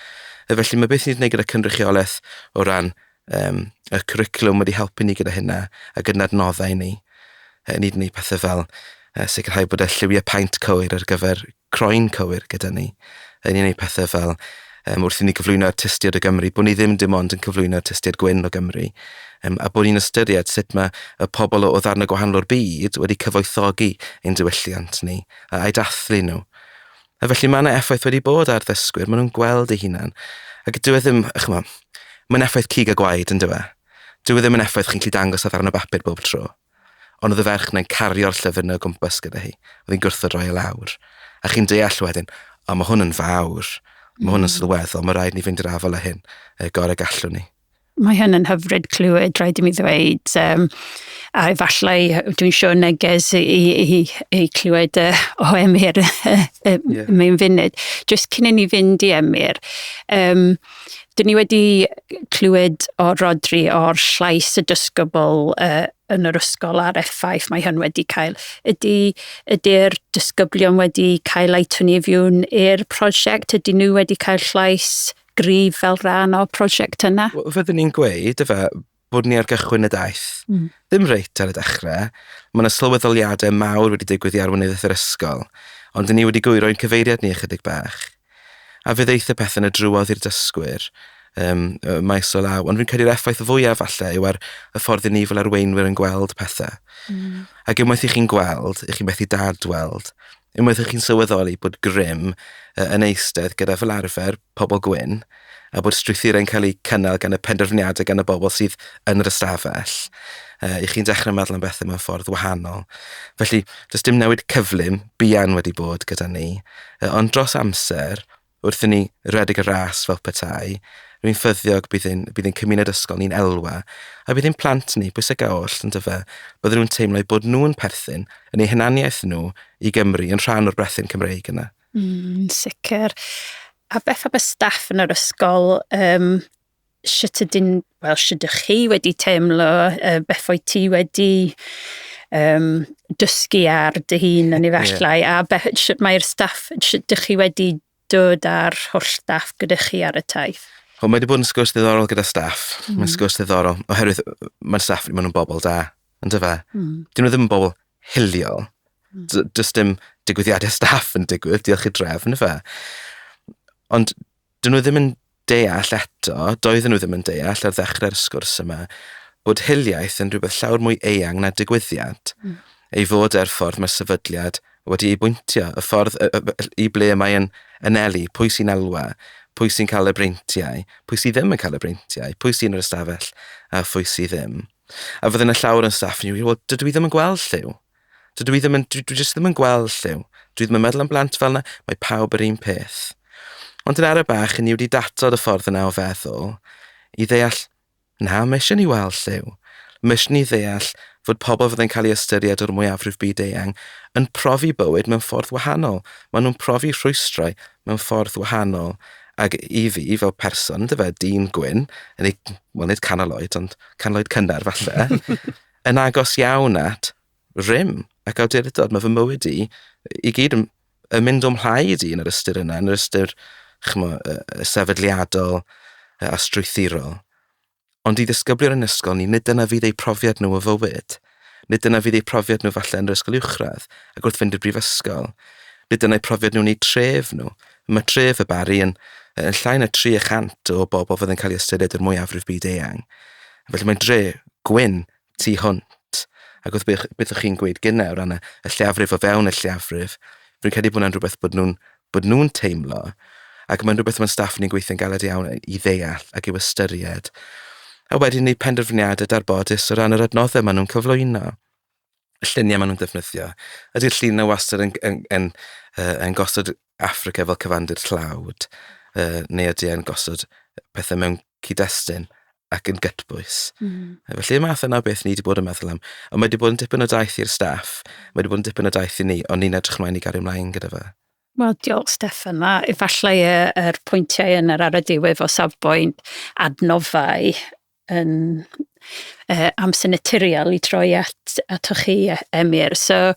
A felly mae beth ni'n gwneud gyda cynrychiolaeth o ran y cwricwlwm wedi helpu ni gyda hynna a gyda'n adnoddau ni. Ni wedi gwneud pethau fel sicrhau bod y lliwiau paent cywir ar gyfer croen cywir gyda ni. Ni'n gwneud pethau fel wrth i ni cyflwyno artistiaid o Gymru, bod ni ddim dim ond yn cyflwyno artistiaid gwyn o Gymru, a bod ni'n ystyried sut mae y pobl o ddarnau gwahanol o'r byd wedi cyfoethogi ein diwylliant ni, a'i dathlu nhw. A felly mae yna effaith wedi bod ar ddysgwyr, maen nhw'n gweld eu hunan. Ac dyw e ddim, ch'mo', mae'n effaith cig a gwaed, yn dyw e? Dyw e ddim yn effaith chi'n gallu dangos ar ddarn o bapur bob tro. Ond oedd y ferch yna'n cario'r llyfr yna o gwmpas gyda hi. Oedd hi'n gwrthod roi e lawr. A chi'n deall wedyn, o, mae hwn yn fawr. Mae hwn yn sylweddol, mae rhaid ni fynd i'r afael â hyn, y gorau gallwn ni. Mae hyn yn hyfryd clywed, rhaid i mi ddweud. A efallai, dwi'n siŵr neges i clywed o Emyr mewn funud. Just cyn i ni fynd i Emyr, dyn ni wedi clywed o Rodri o'r llais y dysgybl yn yr ysgol a'r effaith mae hyn wedi cael. Ydy'r disgyblion wedi cael eu tynnu fewn i'r prosiect? Ydy nhw wedi cael llais gryf fel rhan o'r prosiect yna? Wel, fyddwn ni'n gweud, yfe, bod ni ar gychwyn y daith. Ddim reit ar y dechrau. Mae yna sylweddoliadau mawr wedi digwydd i arweinyddiaeth yr ysgol, ond dyn ni wedi gwyro ein cyfeiriad ni ychydig bach. A fe ddeith y pethau yna drwodd i'r dysgwyr maes o law. Ond fi'n credu'r effaith fwyaf falle yw ar y ffordd i ni fel arweinwyr yn gweld pethau. Ac unwaith i chi'n gweld, i chi'n methu dadweld, unwaith i chi'n sylweddoli bod grym yn eistedd gyda fel arfer pobl gwyn, a bod strwythurau'n cael eu cynnal gan y penderfyniadau gan y bobl sydd yn yr ystafell, i chi'n dechrau meddwl am bethau mewn ffordd wahanol. Felly, does dim newid cyflym buan wedi bod gyda ni, ond dros amser, wrth i ni redeg y ras fel petai, rwy'n ffyddiog bydd ein cymuned ysgol ni'n elwa, a bydd ein plant ni, bwysig oll, yn dyfe, bydden nhw'n teimlo eu bod nhw'n perthyn yn eu hunaniaeth nhw i Gymru, yn rhan o'r brethyn Cymreig yna. Sicr. A beth am y staff yn yr ysgol, sut ydych chi wedi teimlo, beth wyt ti wedi dysgu ar dy hun yn efallai, a beth, sut mae'r staff, sut ydych chi wedi dod â'r holl staff gyda chi ar y taith? Wel, mae wedi bod yn sgwrs ddiddorol gyda staff. Mae'n sgwrs ddiddorol, oherwydd mae'r staff, maen nhw'n bobl da, yndyfe? Dyn nhw ddim yn bobl hiliol. Does dim digwyddiadau staff yn digwydd, diolch i'r drefn, yndyfe? Ond dyn nhw ddim yn deall eto, doedden nhw ddim yn deall ar ddechrau'r sgwrs yma, bod hiliaeth yn rhywbeth llawer mwy eang na digwyddiad. Ei fod er ffordd mae'r sefydliad wedi ei bwyntio, y ffordd i ble mae'n anelu, pwy sy'n elwa, pwy sy'n cael y breintiau, pwy sydd ddim yn cael y breintiau, pwy sy'n yr ystafell a phwy sydd ddim. A fydden y llawer yn staff ni, wel, dydw i ddim yn gweld lliw. Dydw i ddim yn, dwi jyst ddim yn gweld lliw. Dwi ddim yn meddwl am blant fel yna, mae pawb yr un peth. Ond yn ara bach, ni wedi datod y ffordd yna o feddwl i ddeall, na, mae eisiau ni weld lliw. Mae eisiau ni ddeall fod pobl fydd yn cael ei ystyried o'r mwyafrif byd eang yn profi bywyd mewn ffordd wahanol. Maen nhw'n profi rhwystrau mewn ffordd wahanol. Ac i fi, fel person, dyfe, dyn gwyn, yn ei, wel, nid canol oed, ond canol oed cynnar falle, yn agos iawn at rym ac awdurdod. Mae fy mywyd i gyd yn mynd o'm mhlaid i yn yr ystyr yna, yn yr ystyr sefydliadol a strwythurol. Ond i ddisgyblion yn ysgol ni, nid dyna fydd eu profiad nhw o fywyd. Nid dyna fydd eu profiad nhw falle yn yr ysgol uwchradd ac wrth fynd i'r brifysgol. Nid dyna eu profiad nhw'n eu tref nhw. Mae tref y Barri yn llai na 300 o bobl fydd yn cael ei ystyried yr mwyafrif byd eang. Felly mae'n dre gwyn tu hwnt. Ac wrth beth ydych chi'n gweud gynne o ran y lleafrif o fewn y lleafrif, fi'n credu bod hwnna'n rhywbeth bod nhw'n teimlo, ac mae'n rhywbeth mae'n staff ni'n gweithio'n galed iawn i ddeall ac i'w ystyried. A wedyn ni penderfyniadau darbodus o ran yr adnoddau maen nhw'n cyflwyno. Y lluniau maen nhw'n defnyddio. Ydy'r llun yna wastad yn gosod Affrica fel cyfandir tlawd, neu ydy e'n gosod pethau mewn cyd-destun ac yn gytbwys. Felly y math yna o beth ni wedi bod yn meddwl am. Ond mae wedi bod yn dipyn o daith i'r staff, mae wedi bod yn dipyn o daith i ni, ond ni'n edrych ymlaen i gario ymlaen gyda fe. Wel, diolch Steffan. Efallai yr pwyntiau yn yr ar y diwedd o safbwynt adnoddau yn amser naturiol i troi atoch chi, Emyr. So,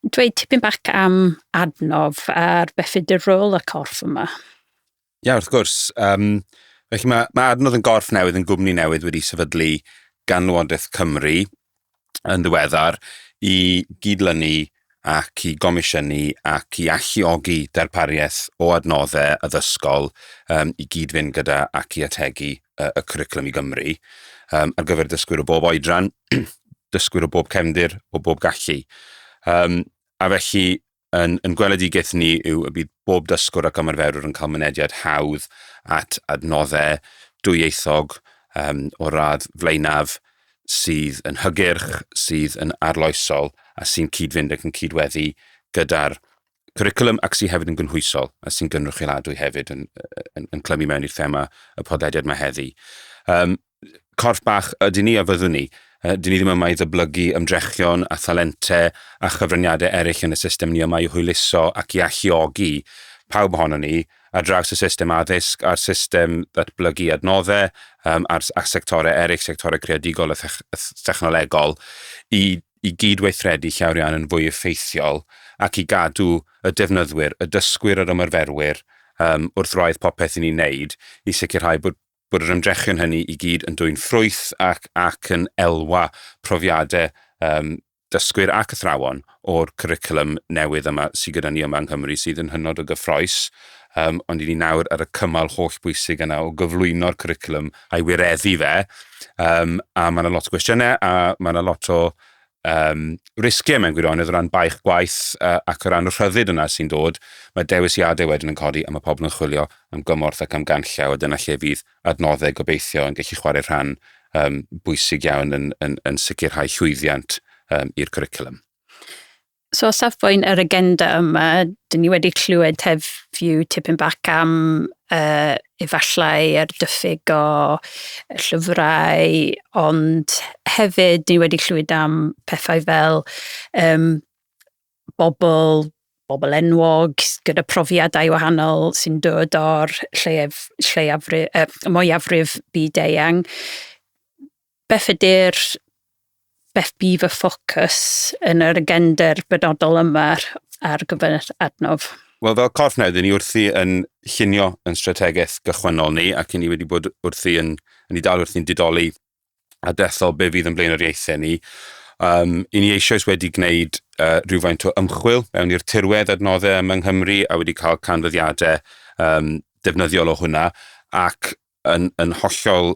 dweud tipyn bach am adnodd a'r beth ydy'r rôl y corff yma. Ie, wrth gwrs. Felly mae adnodd yn gorff newydd, yn gwmni newydd wedi sefydlu gan Lywodraeth Cymru yn ddiweddar i gydlynu ac i gomisiynu ac i alluogi darpariaeth o adnoddau addysgol i gyd-fynd gyda ac i ategu y cwricwlwm i Gymru ar gyfer dysgwyr o bob oedran, dysgwyr o bob cefndir, o bob gallu. A felly, yn gweledigaeth ni yw y bydd bob dysgwr ac ymarferwr yn cael mynediad hawdd at adnoddau dwyieithog o'r radd flaenaf sydd yn hygyrch, sydd yn arloesol a sy'n cyd-fynd ac yn cydweddu gyda'r cwricwlwm ac sydd hefyd yn gynhwysol a sy'n gynrychioladwy hefyd yn, yn, yn clymu mewn i'r thema y podlediad mae heddi. Corff bach ydyn ni a fyddwn ni. Dyn ni ddim yma i ddyblygu ymdrechion a thalentau a chyfraniadau eraill yn y system ni yma i hwyluso ac i alluogi pawb ohono ni ar draws y system addysg a'r system ddatblygu adnoddau a'r, a sectorau eraill, sectorau creadigol a thechnolegol, i, i gydweithredu llawer iawn yn fwy effeithiol ac i gadw y defnyddwyr, y dysgwyr a'r ymarferwyr wrth wraidd popeth i ni'n neud i sicrhau bod bod yr ymdrechion hynny i gyd yn dwyn ffrwyth ac, ac yn elwa profiadau dysgwyr ac athrawon o'r cwricwlwm newydd yma sydd gyda ni yma yng Nghymru sydd yn hynod o gyffrous. Ond i ni nawr ar y cymal holl bwysig yna o gyflwyno'r cwricwlwm a'i wireddu fe. A mae yna lot o gwestiynau a mae yna lot o risgiau mewn gwirionedd o ran baich gwaith ac o ran y rhyddid yna sy'n dod. Mae dewisiadau wedyn yn codi a mae pobl yn chwilio am gymorth ac am ganllaw a dyna lle fydd adnoddau gobeithio yn gallu chwarae rhan bwysig iawn yn, yn, yn sicrhau llwyddiant i'r cwricwlwm. So, o safbwynt yr agenda yma, dyn ni wedi clywed heddiw tipyn bach am efallai yr diffyg o llyfrau, ond hefyd ni wedi clywed am pethau fel bobl, bobl enwog gyda profiadau wahanol sy'n dod o'r lleiaf, lleiafrif, mwyafrif byd-eang. Beth ydy'r beth bydd y ffocws yn yr agenda'r benodol yma ar gyfer adnodd? Wel, fel corff newydd, ni wrthi yn llunio yn strategaeth gychwynnol ni, ac ni wedi bod wrthi yn, yn ni dal wrthi'n didoli a dethol be fydd yn blaenoriaethau ni. I ni eisoes wedi gwneud rhywfaint o ymchwil mewn i'r tirwedd adnoddau yma yng Nghymru a wedi cael canfyddiadau defnyddiol o hwnna ac yn, yn hollol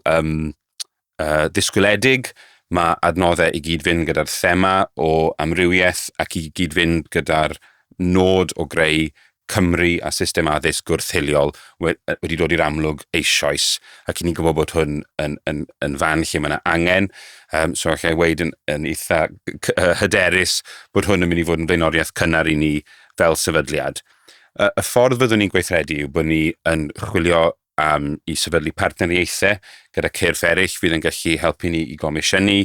ddisgwyledig, mae adnoddau i gyd fynd gyda'r thema o amrywiaeth ac i gyd fynd gyda'r nod o greu Cymru a system addysg gwrth-hiliol wedi dod i'r amlwg eisoes ac i ni'n gwybod bod hwn yn, yn, yn fan lle mae yna angen. So allai weud yn, yn eitha hyderus bod hwn yn mynd i fod yn blaenoriaeth cynnar i ni fel sefydliad. Y ffordd fyddwn ni'n gweithredu yw bod ni yn chwilio i sefydlu partneriaethau gyda cyrff eraill fydd yn gallu helpu ni i gomisiynu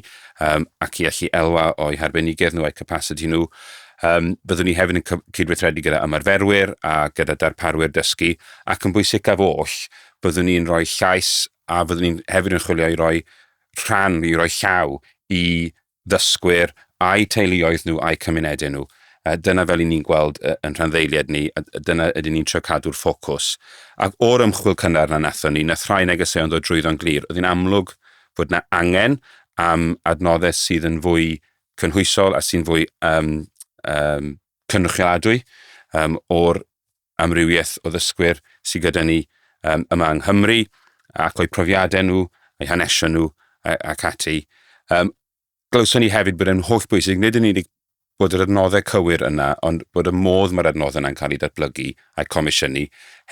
ac i allu elwa o'u harbenigedd nhw a'u capacity nhw. Byddwn ni hefyd yn cydweithredu gyda ymarferwyr a gyda darparwyr dysgu ac yn bwysicaf oll, byddwn ni'n rhoi llais a byddwn ni'n hefyd yn chwilio i roi rhan, i roi llaw i ddysgwyr a'u teuluoedd nhw a'u cymunedau nhw. Dyna fel i ni'n gweld yn rhanddeiliad ni, a dyna ydyn ni'n trio cadw'r ffocws. Ac o'r ymchwil cynnar na nathon ni, nath rhai negeseuon ddod drwyddo'n glir. Oedd hi'n amlwg fod na angen am adnoddau sydd yn fwy cynhwysol a sy'n fwy cynrychioladwy o'r amrywiaeth o ddysgwyr sydd gyda ni yma yng Nghymru ac o'u profiadau nhw, eu hanesion nhw ac ati. Glywson ni hefyd bod e'n holl bwysig, nid yn unig bod yr adnoddau cywir yna, ond bod y modd mae'r adnoddau yna'n cael ei datblygu a'i comisiynu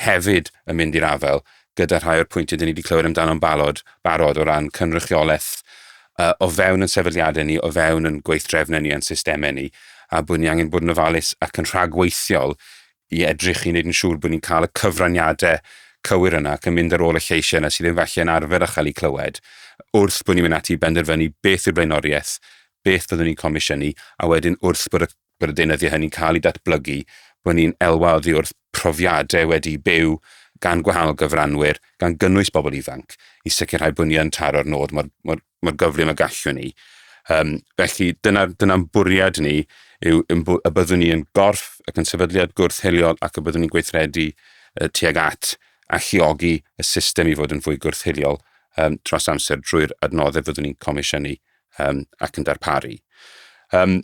hefyd yn mynd i'r afael gyda rhai o'r pwyntiau dyn ni wedi clywed amdano'n barod, barod o ran cynrychiolaeth o fewn yn sefydliadau ni, o fewn yn gweithdrefnau ni a'n systemau ni, a bod ni angen bod yn ofalus ac yn rhagweithiol i edrych i wneud yn siŵr bod ni'n cael y cyfraniadau cywir yna ac yn mynd ar ôl y lleisiau yna sydd ddim falle yn arfer â chael eu clywed, wrth bod ni'n mynd ati i benderfynu beth yw'r blaenoriaeth, beth fyddwn ni'n comisiynu, a wedyn wrth bod y, bod y deunyddiau hynny'n cael eu datblygu, bod ni'n elwa oddi wrth profiadau wedi byw gan gwahanol gyfranwyr, gan gynnwys bobl ifanc, i sicrhau bod ni yn taro'r nod mor, mor, mor gyflym y gallwn ni. Felly dyna'n dyna bwriad ni yw y byddwn ni yn gorff ac yn sefydliad gwrth-hiliol ac y byddwn ni'n gweithredu tuag at alluogi y system i fod yn fwy gwrth-hiliol dros amser drwy'r adnoddau fyddwn ni'n comisiynu ac yn darparu. Mae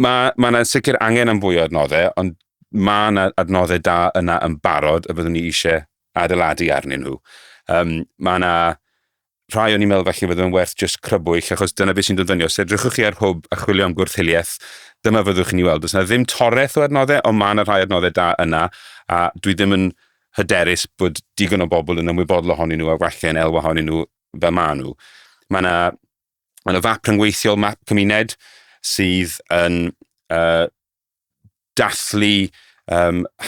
ma yna sicr angen am fwy o adnoddau, ond mae yna adnoddau da yna yn barod y byddwn ni eisiau adeiladu arnyn nhw. Mae yna rhai o'n i'n meddwl falle fydd yn werth just crybwyll, achos dyna beth sy'n dod fyny. Os edrychwch chi ar hwb a chwilio am gwrth-hiliaeth, dyma fyddwch chi'n ei weld. Does yna ddim toreth o adnoddau, ond mae yna rhai adnoddau da yna, a dwi ddim yn hyderus bod digon o bobl yn ymwybodol ohonyn nhw a falle yn elwa ohonyn nhw fel maen nhw. Mae yna Mae yna fap rhyngweithiol, map cymuned, sydd yn dathlu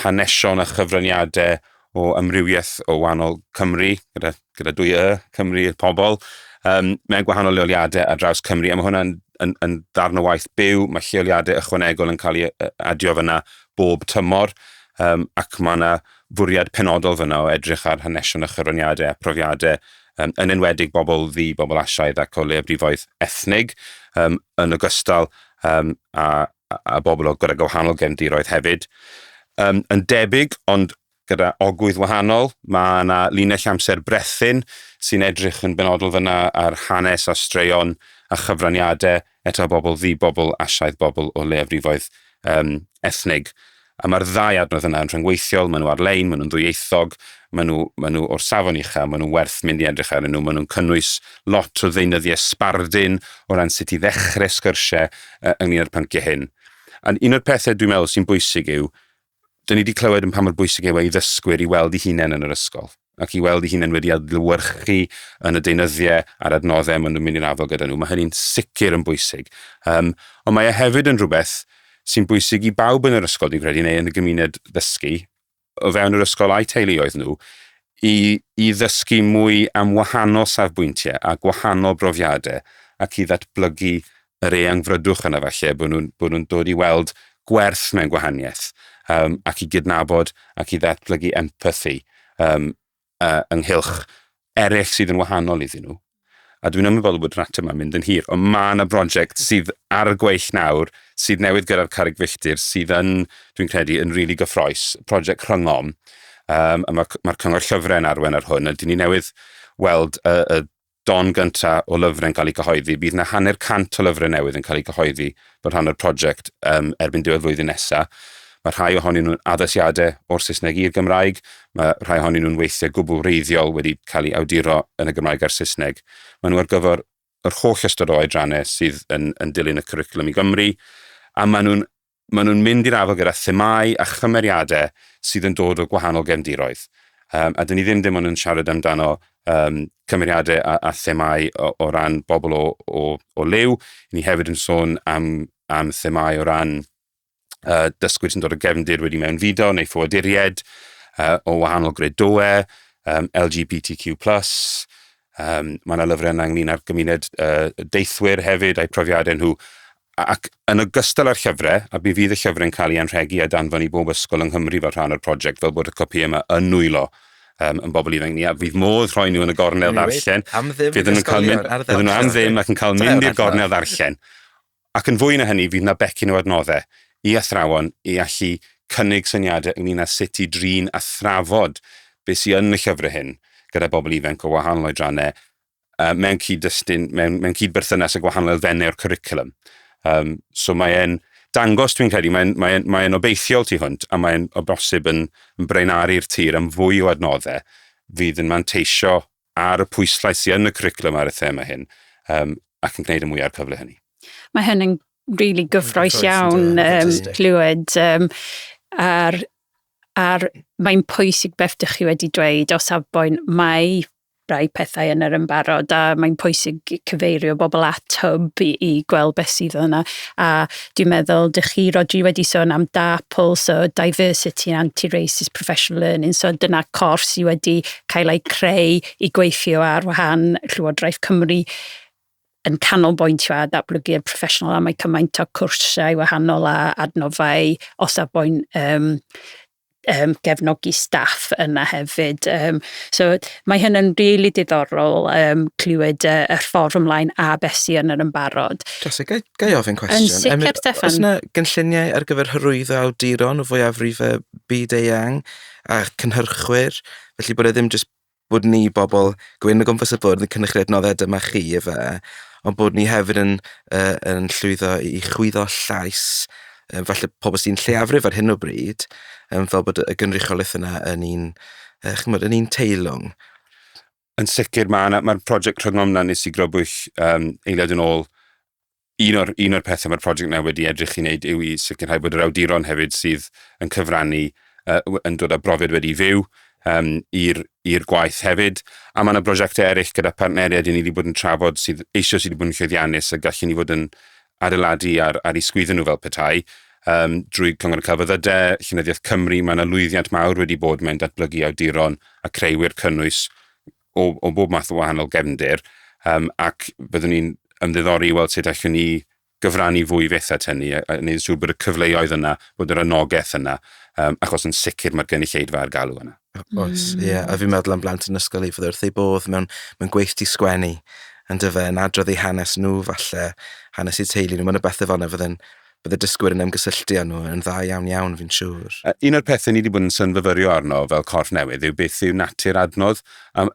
hanesion a chyfraniadau o amrywiaeth o wahanol Cymru, gyda dwy Y, Cymru y pobl, mewn gwahanol leoliadau ar draws Cymru. A mae hwnna'n yn ddarn o waith byw, mae lleoliadau ychwanegol yn cael ei adio fyna bob tymor, ac mae yna fwriad penodol fyna o edrych ar hanesion a chyfraniadau a profiadau, yn enwedig bobl ddu, bobl Asiaidd ac o leiafrifoedd ethnig, yn ogystal a bobl o gyda gwahanol gefndiroedd hefyd. Yn debyg, ond gyda ogwydd wahanol, mae yna linell amser brethyn sy'n edrych yn benodol fyna ar hanes a straeon a chyfraniadau eto bobl ddu, bobl Asiaidd, bobl o leiafrifoedd ethnig. A mae'r ddau adnodd yna yn rhyngweithiol, maen nhw ar-lein, maen nhw'n ddwyieithog, maen nhw o'r safon uchel, maen nhw'n werth mynd i edrych arnyn nhw, maen nhw'n cynnwys lot o ddeunyddiau sbardun o ran sut i ddechrau sgyrsiau ynglyn â'r pynciau hyn. A un o'r pethau dwi'n meddwl sy'n bwysig yw, dyn ni wedi clywed yn pa mor bwysig yw e i ddysgwyr i weld eu hunain yn yr ysgol ac i weld eu hunain wedi adlewyrchu yn y deunyddiau a'r adnoddau maen nhw'n mynd i'r afael gyda nhw. Mae hynny'n sicr yn bwysig. Ond mae e hefyd yn rhywbeth sy'n bwysig i bawb yn yr ysgol, dwi'n credu, neu yn y gymuned ddysgu, o fewn yr ysgol a'i teuluoedd nhw, i ddysgu mwy am wahanol safbwyntiau a gwahanol brofiadau ac i ddatblygu yr eangfrydwch yna falle, bod nhw'n dod i weld gwerth mewn gwahaniaeth ac i gydnabod ac i ddatblygu empathi ynghylch eraill sydd yn wahanol iddyn nhw. A dwi'n ymwybodol bod yr ateb yma'n mynd yn hir, ond mae yna brosiect sydd ar y gweill nawr, sydd newydd gyrraedd carreg filltir, sydd yn, dwi'n credu, yn rili really gyffrous, prosiect Rhyngom, a mae Cyngor Llyfrau yn arwain ar hwn, a dyn ni newydd weld y don gyntaf o lyfrau'n cael ei cyhoeddi. Bydd yna 50 o lyfrau newydd yn cael ei cyhoeddi fel rhan o'r prosiect erbyn diwedd flwyddyn nesaf. Mae rhai ohonyn nhw'n addasiadau o'r Saesneg i'r Gymraeg, mae rhai ohonyn nhw'n weithiau gwbl wreiddiol wedi cael ei awduro yn y Gymraeg a'r Saesneg. Maen nhw ar gyfer yr holl ystod o oedrannau sydd yn dilyn y cwricwlwm i Gymru, a maen nhw'n mynd i'r afael gyda themâu a chymeriadau sydd yn dod o gwahanol gefndiroedd. A dyn ni ddim dim ond yn siarad amdano cymeriadau a themâu o ran bobl o liw. Ni hefyd yn sôn am themâu o ran dysgwyr sy'n dod o gefndir wedi mewnfudo neu ffoaduriaid, o wahanol gredoau, LGBTQ+, mae yna lyfrau yna ynglyn â'r gymuned deithwyr hefyd a'i profiadau nhw. Ac yn ogystal â'r llyfrau, a mi fydd y llyfrau'n cael ei anrhegu a danfon i bob ysgol yng Nghymru fel rhan o'r prosiect, fel bod y copïau yma yn nwylo yn bobl ifanc ni, a fydd modd rhoi nhw yn y gornel ddarllen. Am ddim. Fydden nhw'n cael mynd, fydden nhw am ddim ac yn cael mynd i'r gornel ddarllen. Ac yn fwy na hynny, fydd yna becyn o adnoddau i athrawon i allu cynnig syniadau ynglyn â sut i drin a thrafod beth sydd yn y llyfrau hyn gyda bobl ifanc o wahanol oedrannau mewn cyd-destun, mewn cyd-berthynas â gwahanol elfennau o'r cwricwlwm. So mae'n dangos, dwi'n credu, mae obeithiol tu hwnt a mae'n o bosib yn braenaru'r tir am fwy o adnoddau fydd yn manteisio ar y pwyslais sydd yn y cwricwlwm ar y thema hyn ac yn gwneud y mwy ar cyfle hynny. Mae hyn yn really gyffrous iawn clywed ar mae'n pwysig beth dych chi wedi dweud o safbwynt mae rai pethau yn yr ymbarod a mae'n pwysig cyfeirio bobl at Hwb i gweld beth sydd yna. A dwi'n meddwl, dych chi, Rodri, wedi sôn am DARPL, so Diversity and Anti-Racist Professional Learning, so dyna corff sydd wedi cael ei creu i gweithio ar wahan Llywodraeth Cymru yn canolbwyntio ar datblygu'r proffesiynol a mae cymaint o cwrsau wahanol a adnoddau o safbwynt gefnogi staff yna hefyd. So mae hyn yn rili really diddorol clywed y ffordd ymlaen a beth sydd yn yr ymbarod. Jessica, gai ofyn cwestiwn? Yn sicr, Steffan. Oes yna gynlluniau ar gyfer hyrwyddo awduron o fwyafrifau byd eang a cynhyrchwyr? Felly bod e ddim jyst bod ni bobl gwyn o gwmpas y bwrdd yn cynrychioli adnoddau dyma chi efe, ond bod ni hefyd yn llwyddo i chwyddo llais falle pobl sy'n lleiafrif ar hyn o bryd, fel bod y gynrychiolaeth yna yn un, chymod, yn un teilwng. Yn sicr, mae'r prosiect Rhyngom na nes i grybwyll eiliad yn ôl, un o'r pethau mae'r prosiect na wedi edrych i wneud yw i sicrhau bod yr awduron hefyd sydd yn cyfrannu yn dod â brofiad wedi fyw. i'r gwaith hefyd. A mae yna brosiectau eraill gyda partneriaid i ni wedi bod yn trafod sydd eisoes wedi bod yn llwyddiannus a gallen ni fod yn adeiladu ar eu sgwyddo nhw fel petai. Drwy Cyngor y Celfyddydau, Llenyddiaeth Cymru, mae yna lwyddiant mawr wedi bod mewn datblygu awduron a creuwyr cynnwys o bob math o wahanol gefndir, ac byddwn ni'n ymddiddori i weld sut allwn ni gyfrannu fwy fyth at hynny, a wneud yn siŵr bod y cyfleoedd yna, bod yr anogaeth yna, achos yn sicr mae'r gynulleidfa ar galw yna. Oes, ie, yeah, a fi'n meddwl am blant yn ysgol i fod wrth eu bodd mewn gweithdy sgwennu, yn dyfe, yn adrodd eu hanes nhw falle, hanes eu teulu nhw, mae'n bethau fel yna fydde dysgwyr yn ymgysylltu â nhw yn dda iawn iawn, fi'n siŵr. Un o'r pethau ni wedi bod yn synfyfyrio arno fel corff newydd yw beth yw natur adnodd. A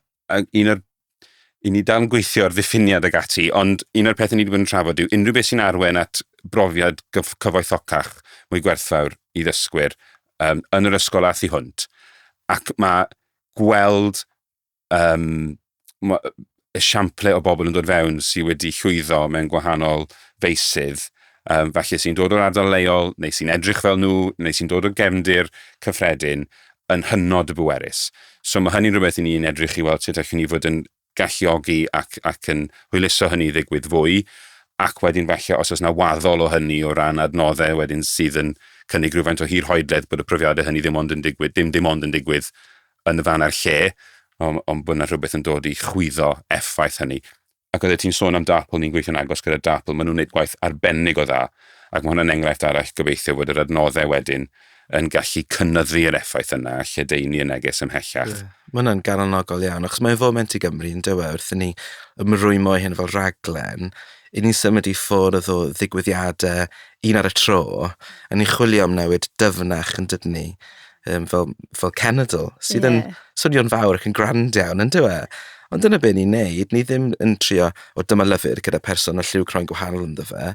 un o'r i ni dal yn gweithio ar ddiffiniad ag ati, ond un o'r pethau ni wedi bod yn trafod yw unrhyw beth sy'n arwain at brofiad cyfoethocach, mwy gwerthfawr i ddysgwyr yn yr ysgol a thu hwnt. Ac mae gweld esiample o bobl yn dod fewn sydd wedi llwyddo mewn gwahanol feysydd, falle sy'n dod o'r ardal leol, neu sy'n edrych fel nhw, neu sy'n dod o gefndir cyffredin, yn hynod o bwerus. So mae hynny'n rhywbeth i ni'n edrych i weld sut allwn ni fod yn galluogi ac yn hwyluso hynny i ddigwydd fwy, ac wedyn falle os oes yna waddol o hynny o ran adnoddau wedyn sydd yn cynnig rhywfaint o hirhoedledd bod y profiadau hynny ddim ond yn digwydd, dim ond yn digwydd yn y fan a'r lle, ond bod yna rhywbeth yn dod i chwyddo effaith hynny. Ac oeddet ti'n sôn am DARPL, ni'n gweithio'n agos gyda DARPL, maen nhw'n gwneud gwaith arbennig o dda, ac mae hwnna'n enghraifft arall gobeithio bod yr adnoddau wedyn yn gallu cynyddu'r effaith yna a lledaenu y neges ymhellach. Yeah. Mae hwnna'n galonogol iawn, achos mae'n foment i Gymru yn dywe wrth i ni ymrwymo i hyn fel rhaglen, i ni'n symud i ffwrdd o ddigwyddiadau un ar y tro, a ni'n chwilio am newid dyfnach yn dydyn ni, fel cenedl, sydd yn swnio'n fawr ac yn grand iawn, yn dywe. Ond dyna be ni'n neud, ni ddim yn trio, o dyma lyfr gyda person o lliw croen gwahanol ynddo fe,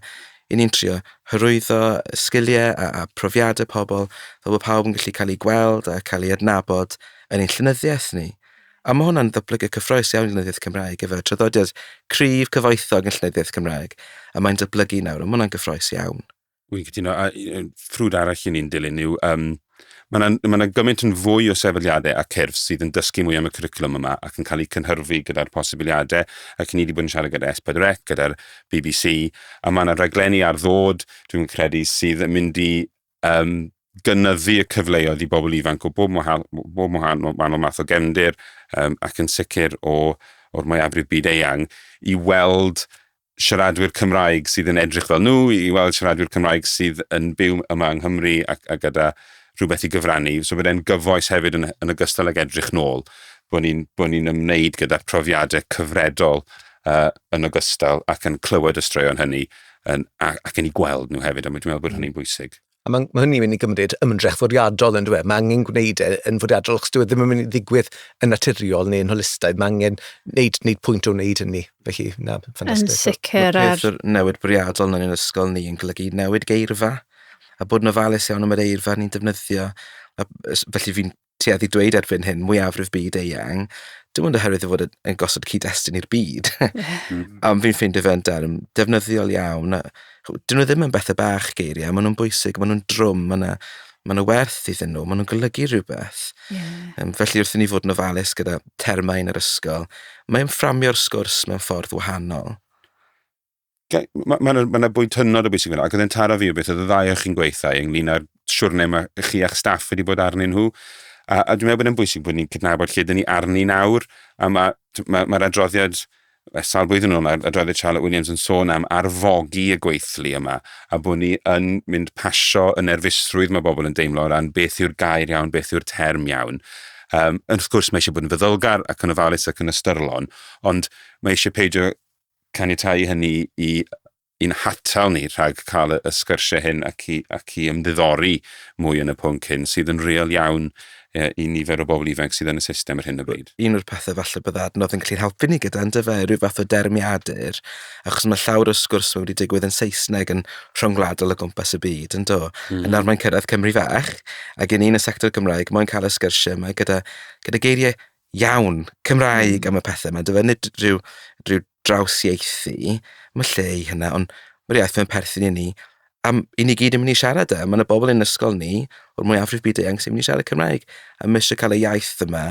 i ni'n trio hyrwyddo sgiliau a profiadau pobl, fel bod pawb yn gallu cael ei gweld a cael ei adnabod yn ein llenyddiaeth ni. A mae hwnna'n ddatblygu cyffrous iawn i llenyddiaeth Cymraeg, efo traddodiad cryf cyfoethog yn llenyddiaeth Cymraeg, a mae'n datblygu nawr, a mae hwnna'n gyffrous iawn. Wy'n cytuno, a ffrwd arall i ni'n dilyn yw, mae yna gymaint yn fwy o sefydliadau a cyrff sydd yn dysgu mwy am y cwricwlwm yma ac yn cael eu cynhyrfu gyda'r posibiliadau, ac ni wedi bod yn siarad gyda S4C, gyda'r BBC, a mae yna raglenni ar ddod, dwi'n credu, sydd yn mynd i gynyddu y cyfleoedd i bobl ifanc o bob wahanol math o gefndir, ac yn sicr o'r mwyafrif byd eang, i weld siaradwyr Cymraeg sydd yn edrych fel nhw, i weld siaradwyr Cymraeg sydd yn byw yma yng Nghymru ac gyda rhywbeth i gyfrannu. So bod e'n gyfoes hefyd yn ogystal ag edrych nôl, bod ni'n ymwneud gyda'r profiadau cyfredol yn ogystal ac yn clywed y straeon hynny ac yn eu gweld nhw hefyd, a dwi'n meddwl bod hynny'n bwysig. A mae hynny'n mynd i gymryd ymdrech fwriadol yn dweud. Mae angen gwneud e yn fwriadol, achos dyw e ddim yn mynd i ddigwydd yn naturiol neu yn holistaidd. Mae angen wneud pwynt o wneud hynny. Felly, na, ffantastig. Yn sicr. Mae peth o'r newid bwriadol yn ysgol ni yn golygu newid geirfa, a bod yn ofalus iawn am yr eirfa ni'n defnyddio. A felly fi'n tueddu dweud erbyn hyn, mwyafrif byd eang, dim ond oherwydd ei fod yn gosod cyd-destun i'r byd. Ond fi'n ffeindio fe'n derm defnyddiol iawn. Dyn nhw ddim yn bethau bach geiriau, maen nhw'n bwysig, maen nhw'n drwm, maen nhw werth iddyn nhw, maen nhw'n golygu rhywbeth. Felly wrth i ni fod yn ofalus gyda termau yn yr ysgol, mae'n fframio'r sgwrs mewn ffordd wahanol. Mae yna bwynt hynod o bwysig fyna, ac oedd e'n taro fi o beth oedd y ddau o chi'n gweithio ynglyn â'r siwrne mae chi a'ch staff wedi bod arnyn nhw. A dwi'n meddwl bod e'n bwysig bod ni'n cydnabod lle dyn ni arni nawr, a mae'r adroddiad, sawl blwyddyn yn ôl, adroddiad Charlotte Williams yn sôn am arfogi y gweithlu yma, a bod ni yn mynd pasio y nerfusrwydd mae bobl yn deimlo o ran beth yw'r gair iawn, beth yw'r term iawn. Wrth gwrs mae eisiau bod yn feddylgar ac yn ofalus ac yn ystyrlon, ond mae eisiau peidio caniatáu hynny i'n hatal ni rhag cael y sgyrsiau hyn ac i ymddiddori mwy yn y pwnc hyn, sydd yn real iawn i nifer o bobl ifanc sydd yn y system ar hyn o bryd. Un o'r pethau falle bydde adnodd yn gallu helpu ni gyda, yndyfe, rhyw fath o dermiadur, achos mae llawer o sgwrs wedi digwydd yn Saesneg yn rhyngwladol o gwmpas y byd, yn do? Mm. Yn nawr mae'n cyrraedd Cymru fach, ac yn un y sector Gymraeg, mae'n cael y sgyrsiau yma gyda geiriau iawn, Cymraeg am y pethau yma, dyfe, nid rhyw drawsieithu, mae lle i hynna, ond mae'r iaith yn perthyn i ni, Am, i ni gyd yn mynd i siarad e. Mae yna bobl yn ysgol ni, o'r mwyafrif byd eang sy'n mynd i siarad Cymraeg. A mae eisiau cael y iaith yma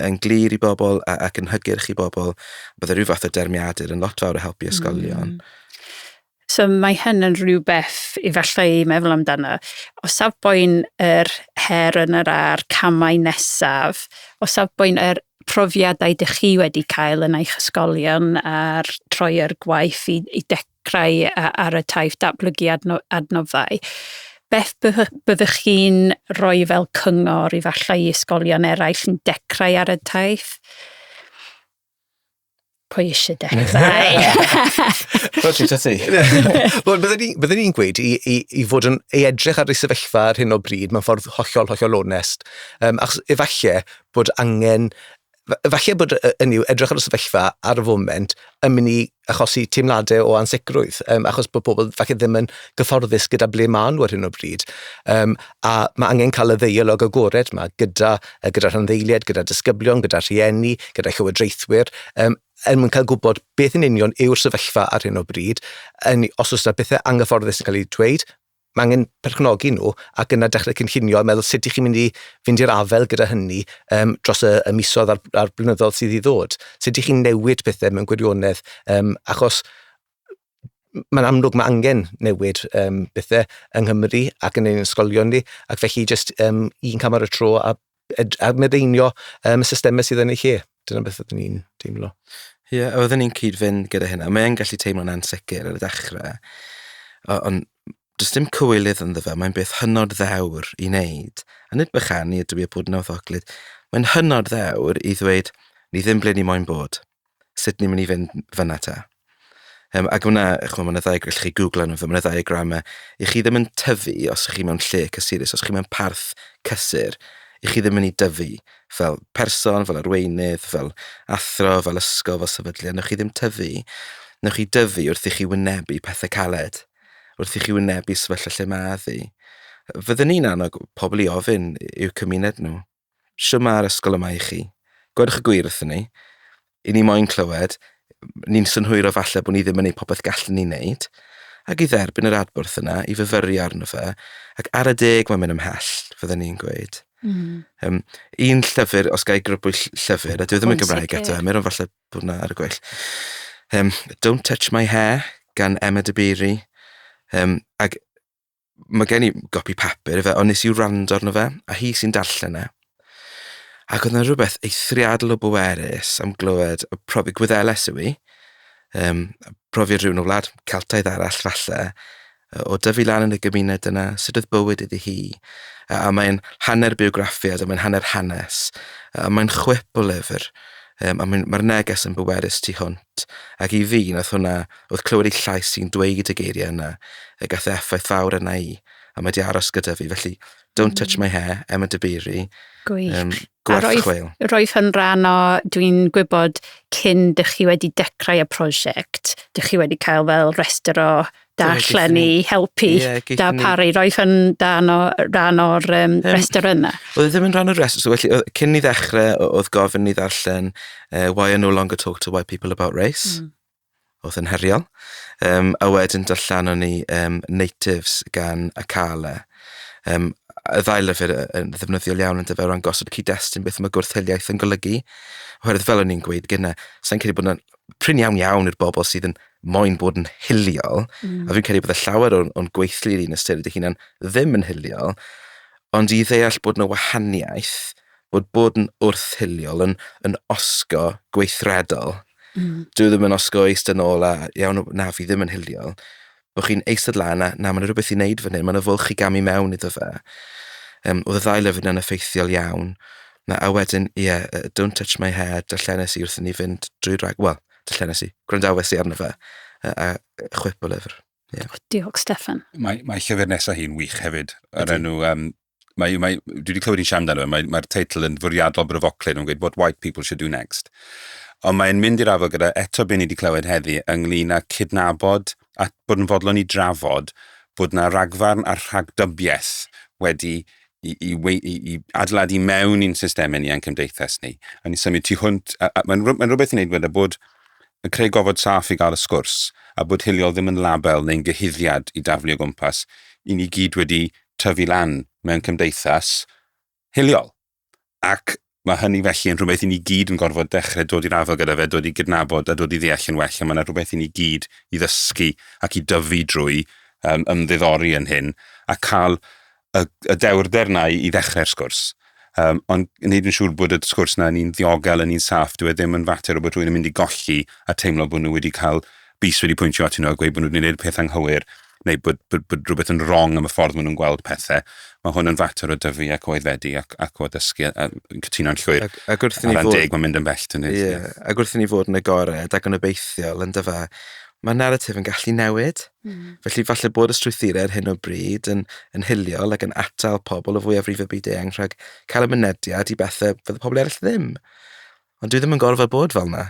yn glir i bobl ac yn hygyrch i bobl. Bydde rhyw fath o dermiadur yn lot fawr o helpu ysgolion. So mae hyn yn rhywbeth efallai i meddwl amdano. O safbwynt yr her yn yr a'r camau nesaf, o safbwynt yr profiadau dych chi wedi cael yn eich ysgolion a'r troi'r gwaith i dechrau ar y taith datblygu adnoddau, beth byddwch chi'n rhoi fel cyngor efallai i ysgolion eraill yn dechrau ar y taith? Pwy eisiau dechrau? Rhodri, ta ti? Wel, byddwn ni'n gweud i fod yn ei edrych ar ei sefyllfa ar hyn o bryd mewn ffordd hollol, hollol onest. Achos efallai bod angen, falle bod yn yw edrych ar y sefyllfa ar y foment yn mynd i achosi teimladau o ansicrwydd, achos bod pobl falle ddim yn gyfforddus gyda ble maen nhw ar hyn o bryd. A mae angen cael y ddeialog agored yma gyda rhanddeiliaid, gyda disgyblion, gyda rhieni, gyda llywodraethwyr, er mwyn cael gwybod beth yn union yw'r sefyllfa ar hyn o bryd. Os oes yna bethau anghyfforddus yn cael eu dweud, mae angen perchnogi nhw ac yna dechrau cynllunio a meddwl sut ych chi'n mynd i fynd i'r afael gyda hynny dros y misoedd a'r blynyddoedd sydd i ddod. Sut ych chi'n newid pethau mewn gwirionedd, achos mae'n amlwg mae angen newid bethau yng Nghymru ac yn ein ysgolion ni, ac felly jyst un cam ar y tro a mireinio y systemau sydd yn eu lle. Dyna beth ydyn ni'n teimlo. Ie, yeah, oedden ni'n cyd-fynd gyda hynna. Mae'n gallu teimlo'n ansicr ar y dechrau, ond does dim cywilydd ynddo fe, mae'n beth hynod ddewr i wneud. A nid bychanu ydw i a bod yn nawddoglyd. Mae'n hynod ddewr i ddweud, ni ddim ble ni moyn bod. Sut ni'n mynd i fynd fyna ta? Ac hwnna, ch'mo, ma' 'na ddau, gallwch chi googlo arno fe, ma' 'na ddiagramau. I chi ddim yn tyfu os ych chi mewn lle cysurus, os chi mewn parth cysur, i chi ddim yn mynd i dyfu fel person, fel arweinydd, fel athro, fel ysgol, fel sefydliad. Newch chi ddim tyfu. Newch chi dyfu wrth i chi wynebu pethau caled, wrth i chi wynebu sefyllfa lle mae ddi. Fyddwn ni'n annog pobl i ofyn i'w cymuned nhw, shwd mae'r ysgol yma i chi? Gwedwch y gwir wrthyn ni. I ni moyn clywed, ni'n synhwyro falle bod ni ddim yn neud popeth gallwn ni wneud, ac i dderbyn yr adborth yna, i fyfyrio arno fe, ac ar y deg mae'n mynd ymhell, fydden ni'n gweud. Un llyfr, os ga i grybwyll llyfr, a dwi ddim yn Gymraeg eto, mae'n falle bod yna ar y gweill. Don't Touch My Hair gan Emma Dabiri. Ac mae gen i gopi papur i fe, ond nes i wrando arno fe, a hi sy'n darllen e. Ac oedd yna rhywbeth eithriadol o bwerus am glywed y profi Gwyddeles yw i, profiad rhywun o wlad Celtaidd arall falle, o dyfu lan yn y gymuned yna, sut oedd bywyd iddi hi. A mae'n hanner biograffiad, a mae'n hanner hanes, a mae'n chwip o lyfr. A mae'r neges yn bwerus tu hwnt. Ac i fi, nath hwnna, oedd clywed ei llais sy'n dweud y geiriau yna, y gath effaith fawr yna i, a mae di aros gyda fi. Felly, Don't Touch My Hair, Emma Dabiri. Gwych. Gwerth chweil. Roedd yn rhan o, dwi'n gwybod, cyn dych chi wedi dechrau y prosiect, dych chi wedi cael fel rhestr o darllen i helpu darparu. Roedd yn rhan o'r rhestr yna. Oedd e ddim yn rhan o'r rhestr. So, felly, cyn i ddechrau, oedd gofyn i ddarllen Why I No Longer Talk to White People About Race. Oedd yn heriol. A wedyn darllenon ni Natives gan Akala. Y ddau lyfr yn ddefnyddiol iawn yn dyfe o ran gosod y cyd-destun beth mae gwrth-hiliaeth yn golygu. Oherwydd fel o'n i'n gweud gynne, sa'n credu bod yna prin iawn iawn i'r bobl sydd yn moyn bod yn hiliol, a fi'n credu bod y llawer o'n gweithlu'r un ystyried eu hunan ddim yn hiliol, ond i ddeall bod yna wahaniaeth, bod yn wrth-hiliol yn osgo gweithredol. Dwi ddim yn osgo eistedd nôl a iawn, na, fi ddim yn hiliol. Bod chi'n eistedd lan a na, mae 'na rhywbeth i wneud fan hyn, mae 'na fwlch i gamu mewn iddo fe. Oedd y ddau lyfr yna'n effeithiol iawn. Na, a wedyn, ie, yeah, Don't Touch My Hair, darllenes i wrth i ni fynd drwy'r rag... Wel, darllenes i, gwrandawes i arno fe, a chwip o lyfr. Yeah. Oh, diolch, Steffan. Mae llyfr nesaf hi'n wych hefyd. Yr enw, dwi wedi clywed hi'n siarad amdano fe, mae'r teitl yn fwriadol bryfoclyd, yn gweud What White People Should Do Next. Ond mae'n mynd i'r afael gyda eto be ni wedi clywed heddi ynglyn â cydnabod a bod yn fodlon i drafod bod na ragfarn a rhagdybiaeth wedi i adeiladu mewn i'n systemau ni a'n cymdeithas ni. A ni symud tu hwnt, a mae'n rhywbeth i wneud gyda bod yn creu gofod saff i gael y sgwrs, a bod hiliol ddim yn label neu'n gyhuddiad i daflu o gwmpas, i ni gyd wedi tyfu lan mewn cymdeithas hiliol. Ac mae hynny felly yn rhywbeth i ni gyd yn gorfod dechrau dod i'r afael gyda fe, dod i gydnabod a dod i ddeall yn well. A mae yna rhywbeth i ni gyd i ddysgu ac i dyfu drwy ymddiddori yn hyn a cael y dewrder na i ddechrau'r sgwrs. Ond wneud yn siŵr bod y sgwrs na yn un ddiogel, yn un saff, dyw e ddim yn fater o bod rhywun yn mynd i golli a teimlo bod nhw wedi cael bys wedi pwyntio atyn nhw a gweud bod nhw wedi gwneud peth anghywir neu bod rhywbeth yn wrong am y ffordd maen nhw'n gweld pethau. Mae hwn yn fater o dyfu ac o aeddfedu ac o addysgu a cytuno'n llwyr. Ac wrth i ni fod... deg, mae'n mynd yn bell. Ie, ac wrth i ni fod yn agored ac yn obeithiol yn dyfa, mae naratif yn gallu newid. Felly falle bod y strwythurau ar hyn o bryd yn hiliol ac yn atal pobl o fwyafrif y byd eang rhag cael y mynediad i bethau fydde pobl eraill ddim. Ond dwi ddim yn gorfod bod fel yna.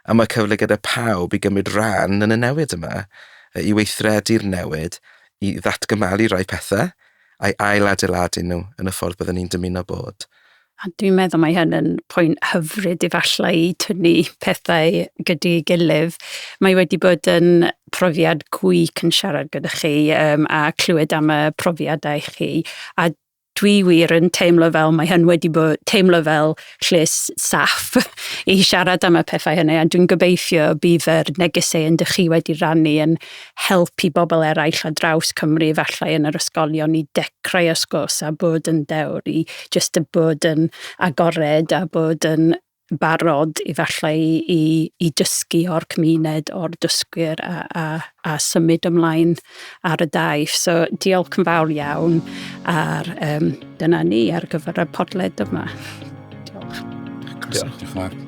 A mae cyfle gyda pawb i gymryd rhan yn y newid yma, i weithredu'r newid, i ddatgymalu rai pethau, a'i ailadeiladu nhw yn y ffordd byddwn ni'n dymuno bod. A dwi'n meddwl mae hyn yn pwynt hyfryd efallai i tynnu pethau gyda'i gilydd. Mae wedi bod yn profiad gwych yn siarad gyda chi a clywed am y profiadau chi. A dwi wir yn teimlo fel mae hyn wedi bod teimlo fel lle saff i siarad am y pethau hynny, a dwi'n gobeithio bydd yr negeseuon dych chi wedi rannu yn helpu bobl eraill ar draws Cymru efallai yn yr ysgolion i dechrau y sgwrs a bod yn dewr i jyst y bod yn agored a bod yn barod efallai i dysgu o'r cymuned, o'r dysgwyr a symud ymlaen ar y daith. So diolch yn fawr iawn ar dyna ni ar gyfer y podled yma. Diolch. Diolch. Diolch yn fawr.